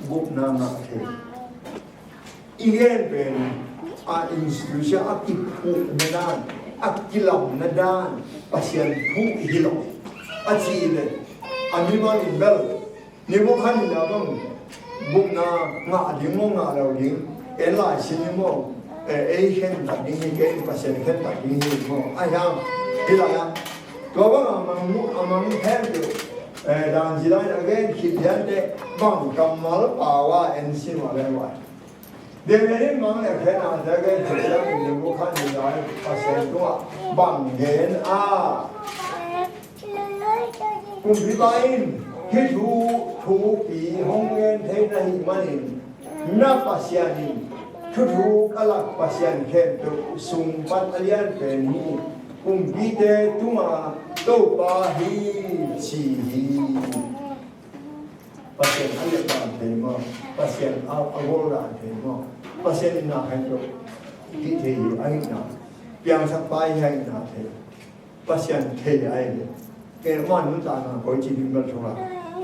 gupna ngah thei. I gen pen a institution a kiphuhna dan, a kilamna dan, Pasian thu hi lo. A ci le a mimal in bel Nebukhadnezzar bang gupna ngah ding maw, ngah lo ding, en lai sin ding maw, eh, ei khen tak ding hi, kei Pasian khen tak ding hi maw, a hiam, hi lai a. Tua bang a mang mu, a mang khen tu, eh, dan zila in a gen khit hian te, bang kammal pau a en sin wa le wa. Daniel in mang le khen a te gen khit hian Nebukhadnezzar Pasian tua bang gen a. Kumpipa in hih thu thupi hong gen thei na hih manin, na Pasian in thuthuk a lak pasian khempeuh sung pan a lian pen hi. Kumpite tungah Topa hi, ci hi. Pasian a lian dan thei maw? Pasian a, a gol dan thei maw? Pasian in na khempeuh hih thei hi, a hihna. Piangsakpa hi, a hihna thei. Pasian thei a hi. Keimah nuntakna koi ci ding bel thula.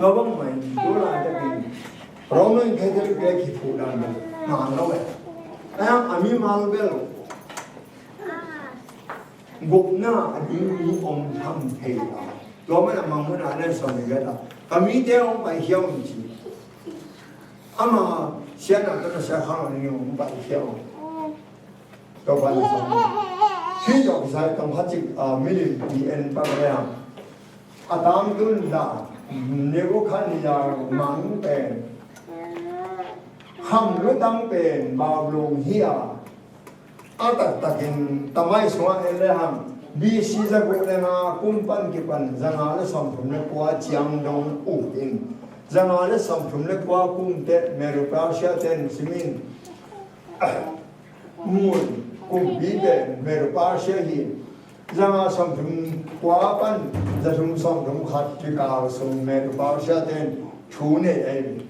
Tua bangmah in tu laitakin Roman Catholic te kiphuh dan bel man lo eh. Ayang a mimal bel gupna a ding mi om tham thei a. Tua man a mang mun a na sawm ni gata. Ka mite hong paikhia un ci. Ama siatna tawh na sia khang a ding hong paikhia un. Topa na sawm. Hih tawh kisai tawm khat cik, ah, milim pi en pak le hang. A tangtun dah Nebuchadnezzar mang pen kham lutang pen Babylon hi a, a taktakin tamai sungah en le hang B C za guk le nga kum pan kipan za nga le sawmthum le kua ciang dong uh in, za nga le sawmthum le kua kum teh Medo Persia ten simin mun kumpi pen Medo Persia hi. Za nga sawmthum kua pan za thum sawmthum khat kikal sung Medo Persia ten thu nei a hi.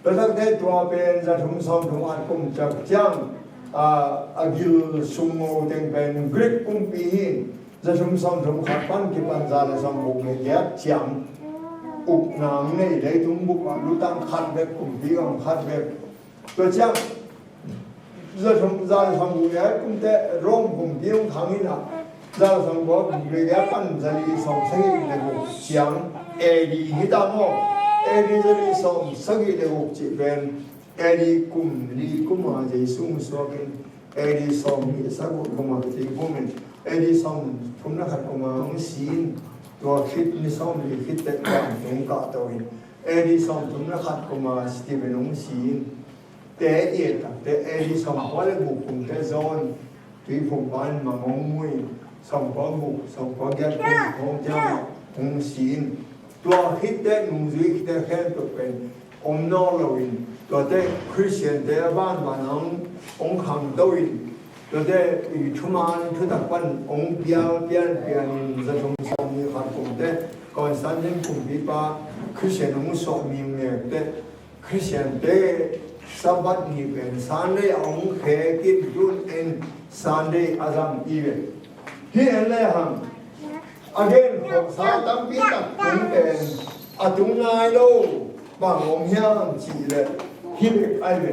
Tua takte tua pen za thum sawmthum khat kum ciang, a, a gil sung ngo teng pen Greek kumpi hi. Za thum sawmthum khat pan kipan za le sawmguk le giat ciang ukna nei, leitung bup ah lutang khat bek, kumpi gam khat bek. Tua ciang za thum, za le sawmguk le giat kum teh Rome kumpi hong khang in a, za le sawmguk le giat pan za li sawmsagih le guk ciang A D hi ta maw? A D za li sawmsagih le guk cih pen A D kum li kum a Jesu hong suak in, A D sawmnih saguk kum a ci kum in, A D sawmthum le khat kum a hong si in, tua khit ni sawmli khit teh vantung kahto in, A D sawmthum le khat kum a Stephen hong si in, te i et takte A D sawmkua le guk kum teh John Tuiphumpa in mang hong mu in, sawmkua guk, sawmkua giat kum hong ciang hong si in. Tua khit teh nungzui khit teh khempeuh pen om nawn lo in, tuate Khristiante a banban hong, hong khangto in, tuate i thuman thutak pan hong pial pian pian in, za thum sawmnih khat kum teh Constantine kumpipa Khristian hong suah mi mek teh Khristiante Sabbath ni pen Sunday a hong khek in, tun en Sunday a zang i ve. Hih en le hang a gen khawksa tampi tak tung pen a tung nai lo bang om hiam cih leh hih bek ai ve.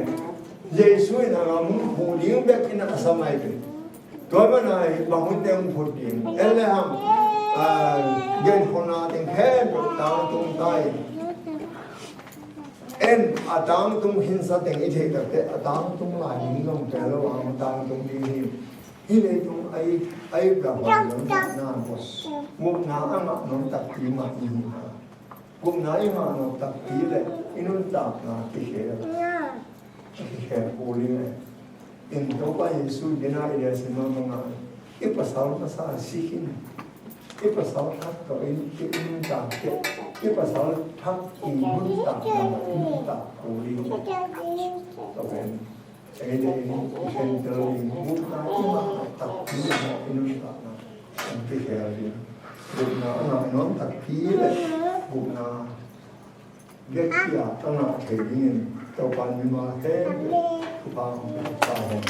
Jesu in a ngam hong khuh ding bek in a sam ai ve. Tua man a bang hun teng phut ding en le hang, a, gen khawkna teng khempeuh tangtung ta in. En a tangtung khinsa teng i theih takte a tangtung lai ding zong tel lo a, a tangtung ding hi. Hih leitung a i, a i bang bang lam takna ko. Gupna a ngah nuam takpi mah i hi a. Gupna i ngah nuam takpi le i nuntakna kikhel, kikhel kul hi le. In Topa Jesu dina i le sin mah mah ngah. I pasal masa si khin. I pasal thak tawh in, i nuntak teh. I pasal thak i nuntak na, i nuntak kul hi. Tua pen ei le ei i khentel ding, gupna i ngah takpi le i nuntakna hong kikhel ding. Gupna a ngah nuam takpi le gupna biakpiak a ngah thei dingin Topa'n mimal khempeuh thupha hong pia ta hen.